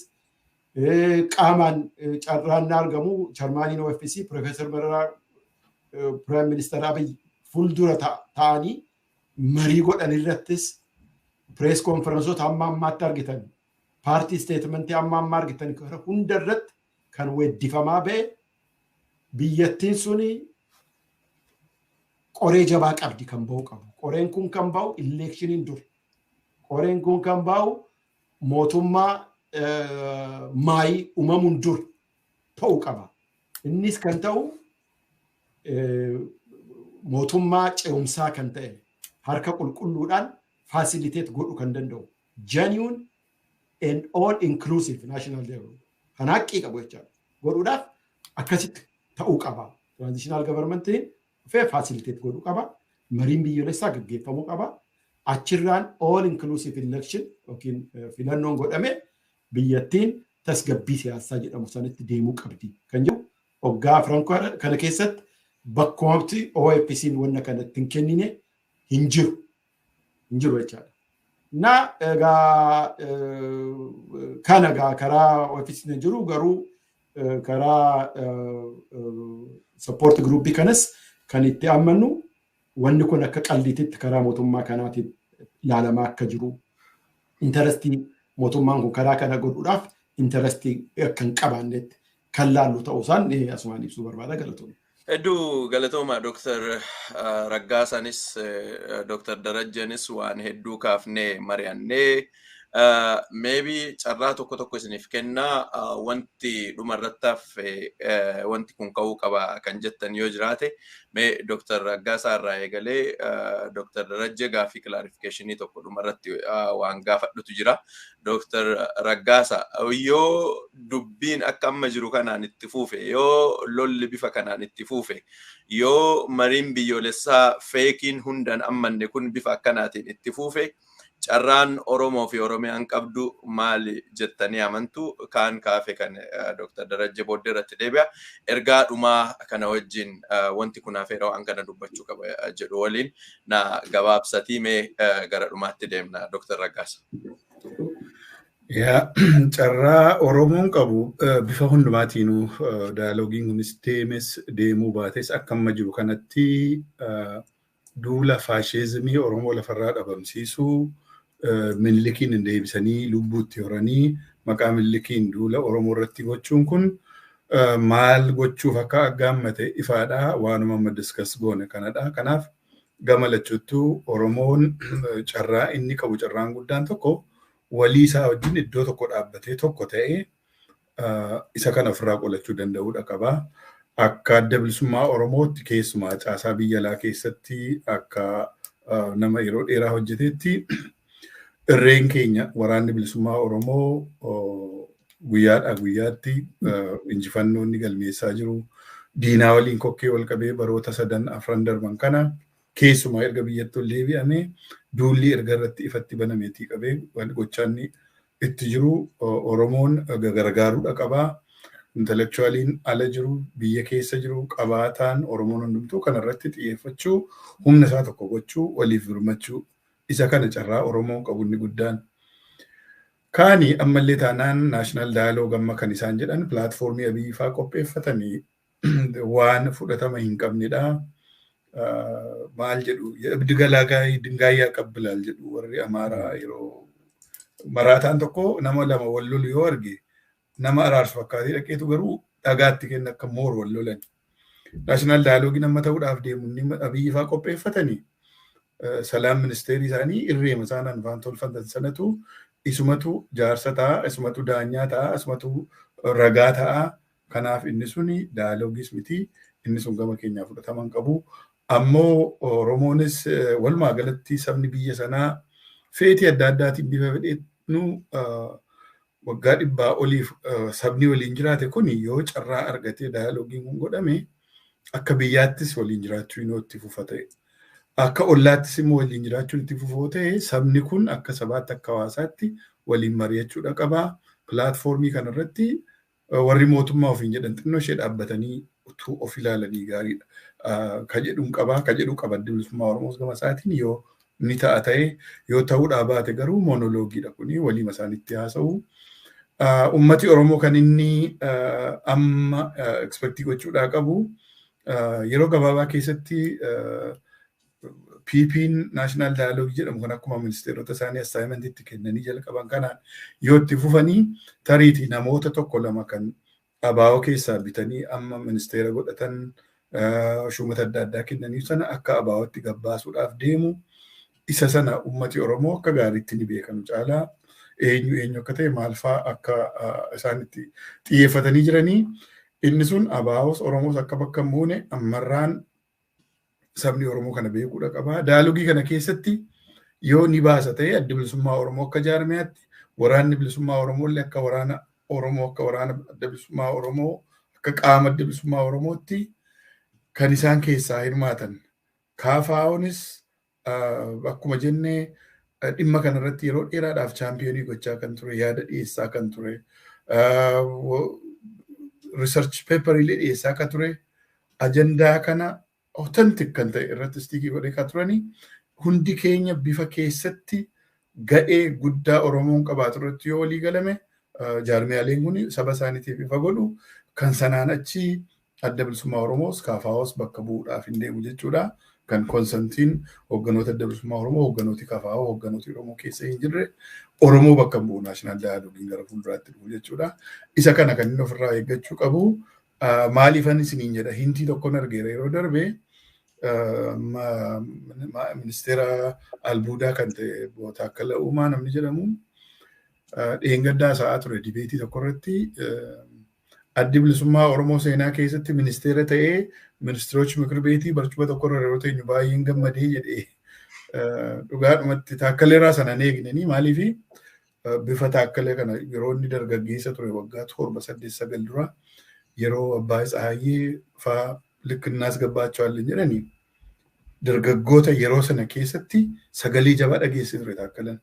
qaamaan carraan argamu chairmaniin OFC Profeesar Mararaa Prime Minister Abiy fuuldura ta'anii marii godhan irrattis, press conferenceoota hamma ammaatti argitan, paartii statementii hamma ammaa argitan hunda irratti kan weeddifamaa ba'e biyyattiin suni qoree jabaa qabdi kan ba'u qabu. Qoreen kun kan ba'u electioniin dur. Qoreen kun kan ba'u mootummaa maayii uumamuun dur ta'uu qaba. Innis kan ta'u mootummaa ce'umsaa kan ta'e harka qulqulluudhaan facilitate godhuu kan danda'u, genuine and all inclusive national dialogue kan haqqii qabu jechaadha. Godhuudhaaf akkasitti ta'uu qaba. Transitional governmentiin dhufee facilitate godhuu qaba. Mariin biyyoolessaa gaggeeffamuu qaba. Achirraan all inclusive election yookiin filannoon godhame biyyattiin tasgabbii siyaasaa jedhamu sanitti deemuu qabdi kan jedhu waggaa 4 kana keessatti bakkumatti OFC'n wanna kana ittiin kennine hin jiru. Hin jiru jechaadha. Na egaa kana egaa karaa ofiisni jiru garuu karaa support groupii kanas kan itti amannu wanni kun akka qalliititti karaa mootummaa kanaatiin ilaalamaa akka jiru, interestii mootummaan kun karaa kana godhuudhaaf interestii akka hin qabaannetti kan laallu ta'uusaan asumaan ibsuu barbaada. Galatoomna. Hedduu galatooma, Dooktar Raggaasaanis Dooktar Darajjanis. Waan hedduu kaafnee mari'annee, maybe carraa tokko tokko isiniif kennaa, wanti dhumarrattaaf wanti kun ka'uu qaba kan jettan yoo jiraate, mee Dooktar Raggaasaa irraa eegalee Dooktar Darajje gaaffii clarificationii tokko dhumarratti waan gaafadhutu jira. Dooktar Raggaasa, yoo dubbiin akka amma jiru kanaan itti fuufe, yoo lolli bifa kanaan itti fuufe, yoo mariin biyyoolessaa fakeiin hundan ammanne kun bifa akkanaatiin itti fuufe, carraan Oromoo fi Oromiyaan qabdu maali jettanii amantu? Kaan kaafe kan Dr. Darajje booddee irratti deebi'a. Ergaa dhumaa kana wajjin wanti kun hafeera, waan kana dubbachuu qaba jedhu waliin na gabaabsatii mee gara dhumaatti deemna, Dr. Raggaasa. Yaa, carraa Oromoon qabu bifa hundumaatiinuu dialogueiin kunis deemes deemuu baates, akka amma jiru kanatti duula faashiizimii Oromoo lafarraa dhabamsiisuu, Minilikiin hin deebisanii lubbuutti horanii maqaa Minilikiin duula Oromoo irratti gochuun kun maal gochuuf akka aggaammate ifaadha. Waanuma amma discuss goone kanadha. Kanaaf gama lachuuttuu Oromoon carraa inni qabu, carraan guddaan tokko, walii isaa wajjin iddoo tokko dhaabbatee tokko ta'ee isa kana ofirraa qolachuu danda'uudha qaba. Akka Adda Bilisummaa Oromootti, keessumaa caasaa biyya alaa keessatti akka nama yeroo dheeraa hojjetetti, irreen keenya Waraanni Bilisummaa Oromoo guyyaadhaa guyyaatti injifannoo inni galmeessaa jiru. Diinaa waliin kokkee wal qabee baroota sadan afran darban kana, keessumaa erga biyyatti ol deebi'amee duulli erga irratti ifatti banameetii qabee gochaan itti jiru, Oromoon gargaaruudha qabaa. Intellectualiin ala jiru, biyya keessa jiru, qabaataan Oromoon hundumtuu kanarratti xiyyeeffachuu, humna isaa tokko gochuu, waliif birmachuu, isa kana carraa Oromoon qabu inni guddaan. Kaani ammallee taanaan national dialogue amma kan isaan jedhan platformii Abiyyi faa qopheeffatanii waan fudhatama hin qabnedha. Maal jedhu, የእብድ ገላጋይ ድንጋይ ያቀብላል jedhu warri Amaaraa. Yeroo maraataan tokko nama lama wal lolu yoo arge, nama araarsu fakkaatee dhaqeetu garuu dhagaatti kenna akka moor wal lolan. National dialogueiin amma ta'uudhaaf deemu inni Abiyyi faa qopheeffatanii salaam ministeerii isaanii irreema isaan anfaan tolfatan sanatu isumatu jaarsa ta'a, isumatu daanyaa ta'a, isumatu ragaa ta'a. Kanaaf inni suni dialogueis miti, inni sun gama keenyaa fudhatama hin qabu. Ammoo Oromoonis walumaa galatti sabni biyya sanaa feetii adda addaatiin bifa fedheenu waggaa 100 oliif sabni waliin jiraate kun yoo carraa argatee dialogueiin kun godhame, akka biyyaattis waliin jiraachuu inoo itti fufa ta'e. Akka ollaattis immoo waliin jiraachuun itti fufoo ta'e, sabni kun akka sabaatti, akka hawaasaatti waliin mari'achuudha qabaa. Platformii kanarratti warri mootummaa ofiin jedhan xinnoo ishee dhaabbatanii utuu of ilaalanii gaariidha. Ka jedhuun qabaa, ka jedhu qaba. Bilisummaa Oromoos gama isaatiin yoo ni ta'a ta'e, yoo ta'uudhaa baate garuu monologueiidha kuni, waliima isaanitti haasa'u. Ummati Oromoo kan inni amma expectii gochuudhaa qabu, yeroo gabaabaa keessatti PP'n national dialogueii jedhamu kan akkuma ministeerota isaanii assignmentiitti kennanii jalqaban kanaan yoo itti fufanii, tariitii namoota tokko lama kan ABO keessaa bitanii amma ministeera godhatan, shuumata adda addaa kennanii sana akka ABOtti gabbaasuudhaaf deemu. Isa sana ummati Oromoo akka gaariitti ni beekanu caalaa eenyu eenyu akka ta'e, maal fa'aa akka isaan itti xiyyeeffatanii jiranii, inni sun ABOs Oromoos akka bakka hin buune ammarraan sabni Oromoo kana beekuudha qaba. Dialogueii kana keessatti yoo ni baasa ta'e, Addi Bilisummaa Oromoo akka jaarmiyaatti, Waraanni Bilisummaa Oromoo illee akka waraana Oromoo, akka waraana Adda Bilisummaa Oromoo, akka qaama Adda Bilisummaa Oromootti kan isaan keessaa hirmaatan. KFOnis akkuma jennee dhimma kanarratti yeroo dheeraadhaaf championii gochaa kan ture, yaada dhiyeessaa kan ture, research paperiilee dhiyeessaa kan ture, ajandaa kana authentic kan ta'e irratti stickii godhee kan turanii, hundi keenya bifa keessatti Ga'ee guddaa Oromoon qabaatu irratti yoo walii galame jaarmiyaaleen kun saba isaaniitiif ifa godhu kan sanaan achi adda bilisummaa Oromoos KFOs bakka bu'uudhaaf hin deemu jechuudha. Kan konsantiin hoogganoota adda bilisummaa Oromoo, hoogganooti KFO, hoogganooti Oromoo keessa hin jirre Oromoo bakka bu'u national dialogueiin gara fuulduraatti dhufu jechuudha. Isa kana kan inni ofirraa eeggachuu qabu. Maaliifan isiniin jedha, hintii tokkoon argeera yeroo darbe ministeera albuudaa kan ta'e Taakkala Uumaa namni jedhamu dheengaddaa sa'aa ture debateii tokko irratti addi bilisummaa Oromoo seenaa keessatti ministeera ta'ee ministiroች ምክር ቤት barcuma tokko irra yeroo teenyu baay'een gammadee jedhee dhugaadhumatti Taakkaleerraa sana hin eegnanii maaliifi bifa Taakkalee kana yeroo inni dargaggeessa ture waggaa 7, 8, 9 dura yeroo Abbaa Tsahaayyee faa ልክ እናስገባቸዋለን jedhanii dargaggoota yeroo sana keessatti sagalee jabaa dhageesse ture Taakkalan.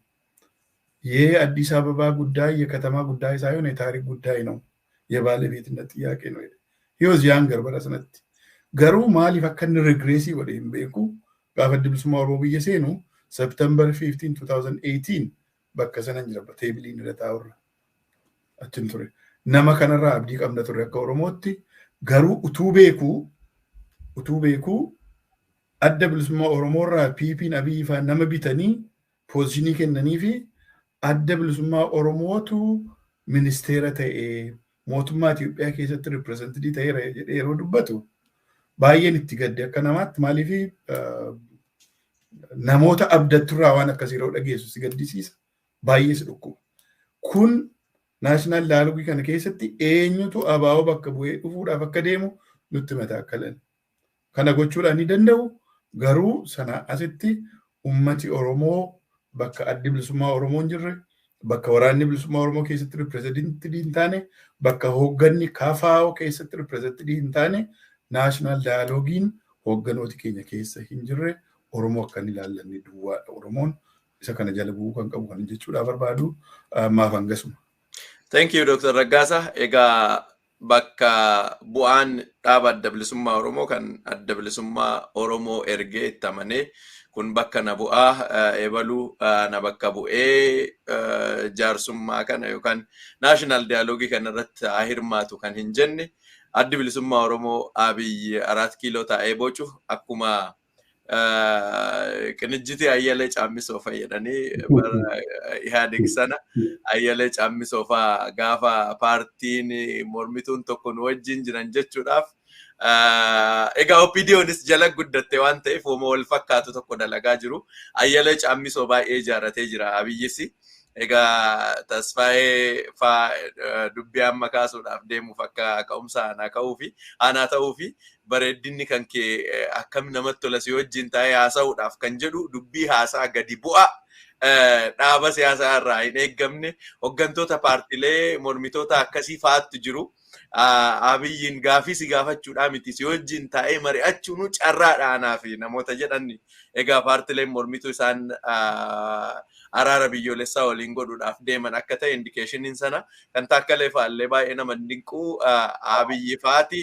የአዲስ አበባ ጉዳይ የከተማ ጉዳይ ሳይሆን የታሪክ ጉዳይ ነው፣ የባለቤትነት ጥያቄ ነው። He was younger bara sanatti. Garuu maaliif akka inni regressii godhe hin beeku. Gaafa addi bilisummaa Oromoo biyya seenu September 15, 2018 bakka sana jira tableiin irra taa'urra achin ture. Nama kanarraa abdii qabna ture akka Oromootti garuu utuu beekuu adda bilisummaa Oromoorraa PP'n Abiyyi fa'aa nama bitanii positionii kennanii fi adda bilisummaa Oromootu ministeera ta'ee mootummaa Itoophiyaa keessatti representii ta'eera jedhee yeroo dubbatu baay'een itti gadde akka namaatti maaliif namoota abdatturraa waan akkasii yeroo dhageessu si gaddisiisa baay'ee si dhukkuba. Kun national dialogueii kana keessatti eenyutu ABO bakka bu'ee dhufuudhaaf akka deemu nutti mataa akka lan. Kana gochuudhaan ni danda'u garuu sana asitti ummati Oromoo bakka addi bilisummaa Oromoo hin jirre bakka waraanni bilisummaa Oromoo keessatti representii hin taane bakka hoogganni KFO keessatti representii hin taane national dialogueiin hoogganooti keenya keessa hin jirre Oromoo akka hin ilaallanne duwwaadha. Oromoon isa kana jala bu'uu kan qabu kan jechuudhaaf barbaadu maaf hangasuma. Thank you, Dr. Raggasa. Egaa bakka bu'aan dhaaba adda bilisummaa Oromoo kan adda bilisummaa Oromoo ergee itti amanee kun bakka na bu'aa eebaluu na bakka bu'ee jaarsummaa kana yookaan national dialogueii kana irratti haa hirmaatu kan hin jenne addi bilisummaa Oromoo Abiyyi Araat Kiiloo taa'ee bocu akkuma qinijjitii Ayyalee Caammisoo fayyadanii bara Ihaadig sana Ayyalee Caammisoo fa'aa gaafa paartiin mormituun tokko nu wajjin jiran jechuudhaaf egaa OPDOnis jala guddatte waan ta'eef hooma wal fakkaatu tokko dalagaa jiru. Ayyalee Caammisoo baay'ee ijaarratee jira Abiyyis. Egaa Tasfaayee fa'aa dubbii amma kaasuudhaaf deemuuf akka ka'umsa aanaa ka'uu fi aanaa ta'uu fi bareeddinni kan kee akkam namatti tola si wajjin taa'ee haasa'uudhaaf kan jedhu dubbii haasaa gadi bu'a. Dhaaba siyaasaa irraa hin eeggamne hooggantoota paartilee mormitoota akkasii fa'aatu jiru. Abiyyiin gaafii si gaafachuudhaa miti si wajjin taa'ee mari'achuun carraadha anaa fi namoota jedhan egaa paartileen mormituu isaan araara biyyoolessaa waliin godhuudhaaf deeman akka ta'e indicationiin sana kan Taakkalee fa'aallee baay'ee nama dinqu Abiyyi fa'aati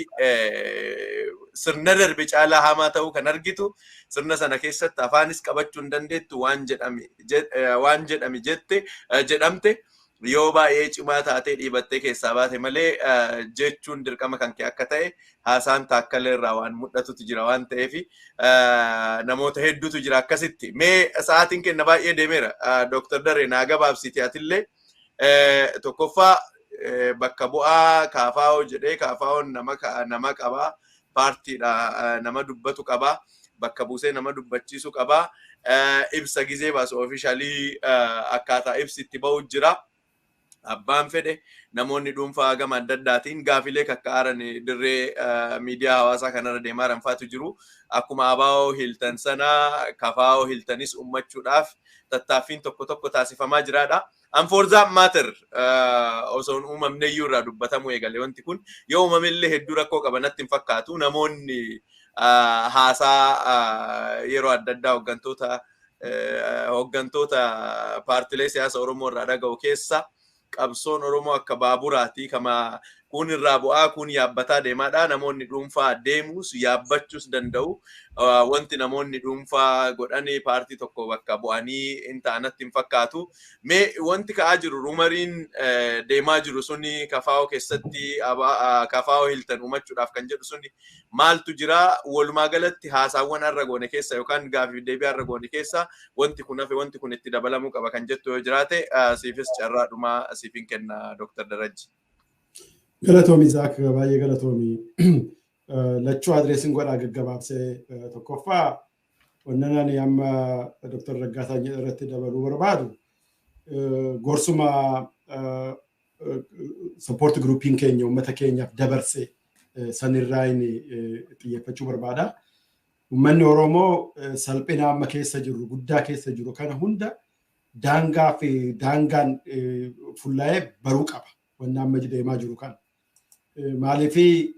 sirna darbe caalaa hamaa ta'uu kan argitu sirna sana keessatti afaanis qabachuu hin dandeettu waan jedhame jette jedhamte yoo baay'ee cimaa taatee dhiibattee keessaa baate malee jechuun dirqama kan kee akka ta'e haasaan Taakkalee irraa waan mul'atutu jira waan ta'eef namoota hedduutu jira akkasitti. Mee sa'aatiin kenna baay'ee deemeera. Dooktar Daree naa gabaabsiti atillee tokkoffaa bakka bu'aa KFO jedhee KFO'n nama qabaa paartiidha nama dubbatu qabaa bakka buusee nama dubbachiisu qabaa ibsa gizee baasu officialii akkaataa ibsi itti ba'u jira. Abbaan fedhe namoonni dhuunfaa gama adda addaatiin gaafilee kakkaaran dirree miidiyaa hawaasaa kanarra deemaa ranfaatu jiru. Akkuma ABO hiiltan sana KFO hiiltanis uummachuudhaaf tattaaffiin tokko tokko taasifamaa jiraadha. And for that matter osoo hin uumamne iyyuu irraa dubbatamuu eegale wanti kun yoo uumamillee hedduu rakkoo qaba natti hin fakkaatu namoonni haasaa yeroo adda addaa hooggantoota paartilee siyaasa Oromoo irraa dhaga'u keessa qabsoon Oromoo akka baaburaati kama Kun irraa bu'aa kun yaabbataa deemaadha. Namoonni dhuunfaa deemus yaabbachuus danda'u. Wanti namoonni dhuunfaa godhanii paartii tokko bakka bu'anii hin ta'anatti hin fakkaatu. Mee wanti ka'aa jiru rumoriin deemaa jiru suni KFO keessatti KFO Hilton uumachuudhaaf kan jedhu suni maaltu jira? Walumaa galatti haasaawwan har'a goone keessa yookaan gaafii deebii har'a goone keessa wanti kun hafe, wanti kun itti dabalamuu qaba kan jettu yoo jiraate, siifis carraa dhumaa siifin kenna, Dr. Darajji. Galatoomi Zaak, baay'ee galatoomi. Lachuu addressiin godhaa gaggabaabsee. Tokkoffaa, wannan ani amma Dr. Raggaasaa jedhe irratti dabaluu barbaadu, gorsuma support groupiin keenya uummata keenyaaf dabarse sanirraa inni xiyyeeffachuu barbaada. Uummanni Oromoo salphina amma keessa jiru, guddaa keessa jiru kana hunda daangaa fi daangaan fullaa'ee baruu qaba. Wanni amma deemaa jiru kana. Maaliifii,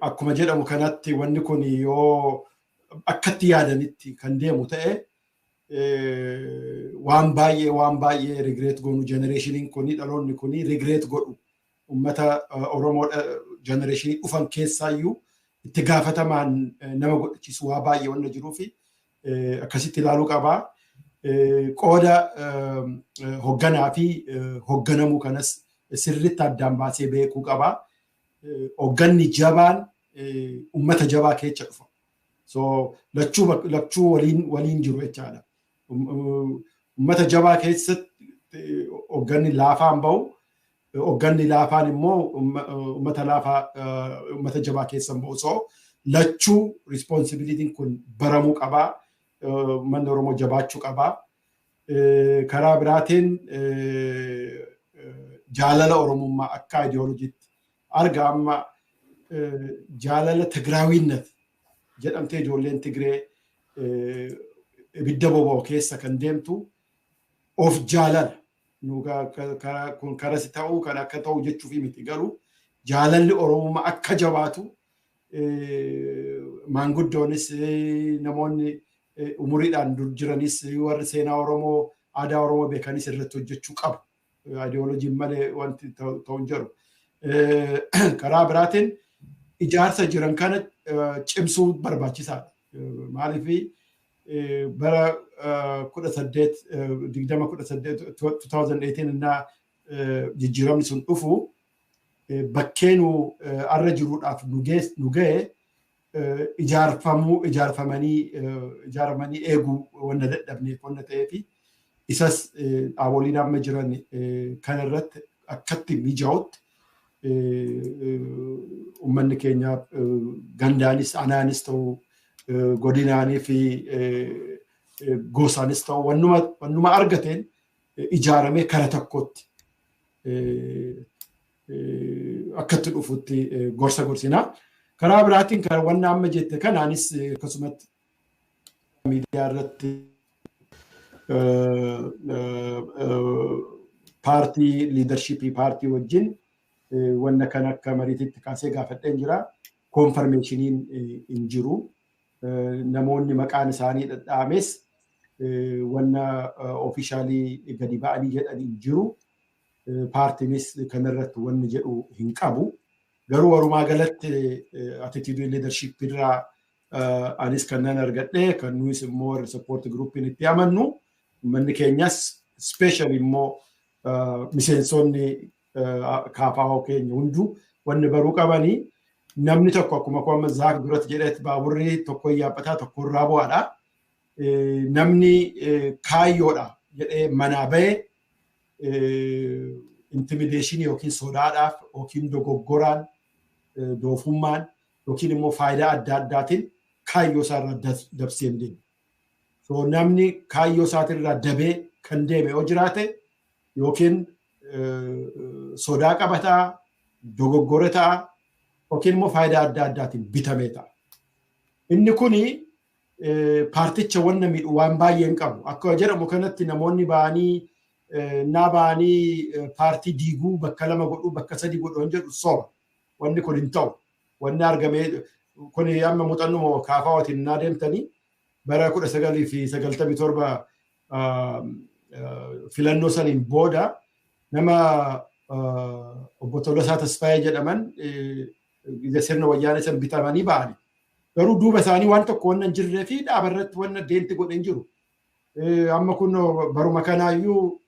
akkuma jedhamu kanatti wanni kun yoo akkatti yaadanitti kan deemu ta'e, waan baay'ee, waan baay'ee regret goonu. Generationiin kuni, dhaloonni kuni regret godhu. Uummata Oromoo generationii dhufan keessaayyuu itti gaafatamaan nama godhachiisu waa baay'ee wanna jiruu fi akkasitti ilaaluu qabaa. Qooda hogganaa fi hogganamuu kanas sirriitti addaan baasee beekuu qabaa. Hogganni jabaan uummata jabaa keessa dhufa. So lachuu lachuu waliin waliin jiru jechaadha. Uummata jabaa keessatti hogganni laafaan bahu, hogganni laafaan immoo uummata laafaa, uummata jabaa keessa hin bahu. So lachuu responsibilityn kun baramuu qabaa. Uummanni Oromoo jabaachuu qabaa. Karaa biraatiin, jaalala Oromummaa akka ideologyitti arga amma jaalala Tigraawiinnat jedhamtee ijoolleen Tigree ibidda boba'u keessa kan deemtu of jaalala. Kun karas ta'uu kan akka ta'u jechuuf miti, garuu jaalalli Oromummaa akka jabaatu maanguddoonis, namoonni umuriidhaan dur jiranis, warri seenaa Oromoo, aadaa Oromoo beekanis irratti hojjechuu qabu. Ideologyn malee wanti ta'u hin jiru. Karaa biraatiin, ijaarsa jiran kana cimsuu barbaachisaadha. Maaliif, bara 18 2018, 2018 innaa jijjiiramni sun dhufu, bakkee nu arra jiruudhaaf nu ga'e ijaarfamuu ijaarfamanii ijaaramanii eeguu wanna dadhabneef wanna ta'eefi, isas dhaaboliin amma jiran kana irratti akkatti mijaa'utti uummanni keenya gandaanis, anaanis ta'u, godinaanii fi gosaanis ta'u, wannuma argateen ijaaramee kara tokkotti akkatti dhufutti gorsa gorsinaa. Karaa biraatiin, kan wanna amma jette kanaanis akkasumatti miidiyaa irratti paartii leadershipii paartii wajjin wanna kan akka mariititti kaasee gaafadheen jira. Confirmationiin hin jiru. Namoonni maqaan isaanii dhadhaames wanna officially gadi ba'anii jedhan hin jiru. Paartiinis kanarratti wanni jedhu hin qabu. Garuu walumaa galatti attitude leadership irraa anis kan nan argadhe, kan nuyis immoo warri support groupiin itti amannu, uummanni keenyas, special immoo miseensonni KFO keenya hunduu wanni baruu qabanii, namni tokko akkuma amma Zaak duratti jedhetti baaburri tokko yaabbataa, tokko irraa bu'aadha. Namni kaayyoodha jedhee manaa bahee intimidationii yookiin sodaadhaaf yookiin dogoggoraan, doofummaan yookiin immoo faayidaa adda addaatiin kaayyoo isaarraa dabsee hin deemu. So namni kaayyoo isaatirraa dabee kan deeme yoo jiraate, yookiin sodaa qabataa, dogoggora ta'a, yookiin immoo faayidaa adda addaatiin bitamee ta'a. Inni kuni paarticha wanna miidhu waan baay'ee hin qabu. Akka jedhamu kanatti namoonni ba'anii naa ba'anii paartii diiguu, bakka lama godhuu, bakka sadi godhuu hin jedhu, soba. Wanni kun hin ta'u. Wanni argamee kun amma muuxannoo KFOtiin naa deemtanii, bara 1997 filannoo saniin booda nama Obbo Tolasaa Tasfaayee jedhaman sirna wayyaanee san bitamanii ba'ani. Garuu duuba isaanii waan tokko wanna hin jirree fi dhaaba irratti wanna deemti godhe hin jiru. Amma kun baruma kanaayyuu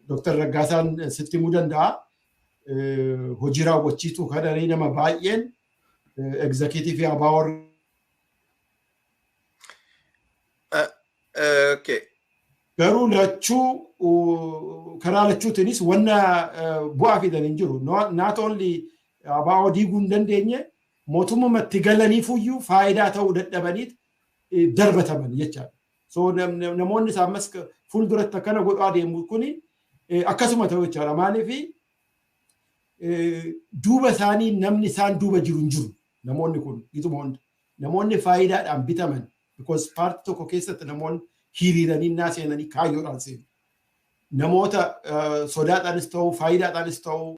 Dooktar Raggaasaan sitti himuu danda'a. Hojii raawwachiistuu kananii nama baay'een egzekiitivii ABO. Garuu lachuu karaa lachuutiinis wanna bu'aa fidan hin jiru. Not only ABO diiguu hin dandeenye, mootummatti galaniifuyyuu faayidaa ta'uu dadhabaniit darbataman jechaadha. So namoonni isaa ammas fuulduratti akkana godhaa deemu kuni akkasuma ta'u jechaadha. Maaliif duuba isaanii namni isaan duuba jiru hin jiru. Namoonni kun gituma hunda. Namoonni faayidaadhaan bitaman, because paartii tokko keessatti namoonni hiriiranii naa seenanii kaayyoodhaan seenu. Namoota sodaadhaanis ta'u, faayidaadhaanis ta'u,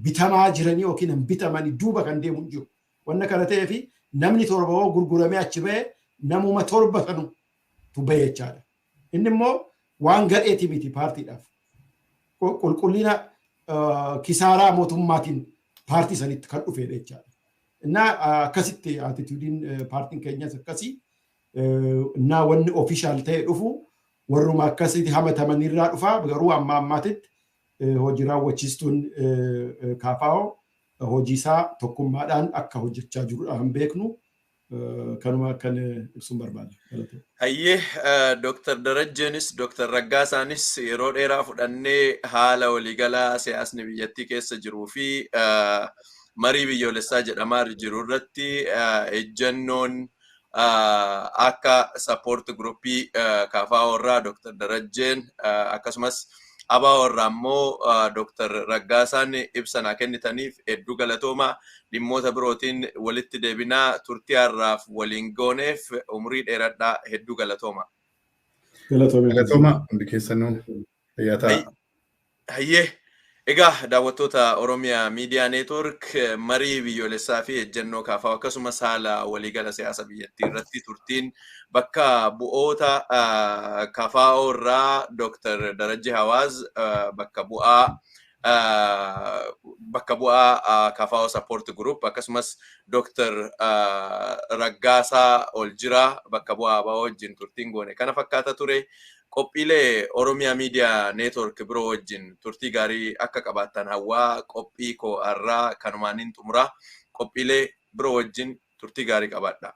bitamaa jiranii yookiin hin bitamanii duuba kan deemu hin jiru. Wanna kana ta'eef namni 7 hoo gurguramee achi ba'e, namuma 7 sanutu ba'e jechaadha. Inni immoo waan gadheeti miti paartiidhaaf. Qulqullina kisaaraa mootummaatiin paartii sanitti kan dhufedha jechaadha. Innaa akkasitti attitudeiin paartiin keenyas akkasii. Innaa wanni official ta'e dhufu warruma akkasitti hamatamanirraa dhufa. Garuu amma ammaatitti hojii raawwachiistuun KFO hojii isaa tokkummaadhaan akka hojjechaa jirudha kan beeknu. Kanuma akkan ibsuun barbaada. Hayyee, Dooktar Darajjeenis Dooktar Raggaasaanis yeroo dheeraa fudhannee haala waliigalaa siyaasni biyyattii keessa jiruu fi marii biyyoolessaa jedhamaa jiru irratti ejjennoon akka support groupii KFO irraa Dooktar Darajjeen, akkasumas ABO irraa immoo Dooktar Raggaasaan ibsa naa kennitaniif hedduu galatooma. Dhimmoota birootiin walitti deebinaa. Turtii har'aaf waliin gooneef umurii dheeradhaa, hedduu galatooma. Galatooma hundi keessanuu, fayyaa ta'a. Hayyee. Egaa daawwattoota Oromiyaa Miidiyaa Neetwork, marii biyyoolessaa fi ejjennoo KFO akkasumas haala waliigala siyaasa biyyattii irratti turtiin bakka bu'oota KFO irraa Dr. Darajje Hawaaz bakka bu'aa KFO Support Group, akkasumas Dr. Raggaasaa Oljiraa bakka bu'aa ABO wajjin turtiin goone kana fakkaata ture. Qophiilee Oromiyaa Miidiyaa Neetwork biroo wajjin turtii gaarii akka qabaattan hawwaa, qophii koo har'aa kanumaaniin xumura. Qophiilee biroo wajjin turtii gaarii qabaadha.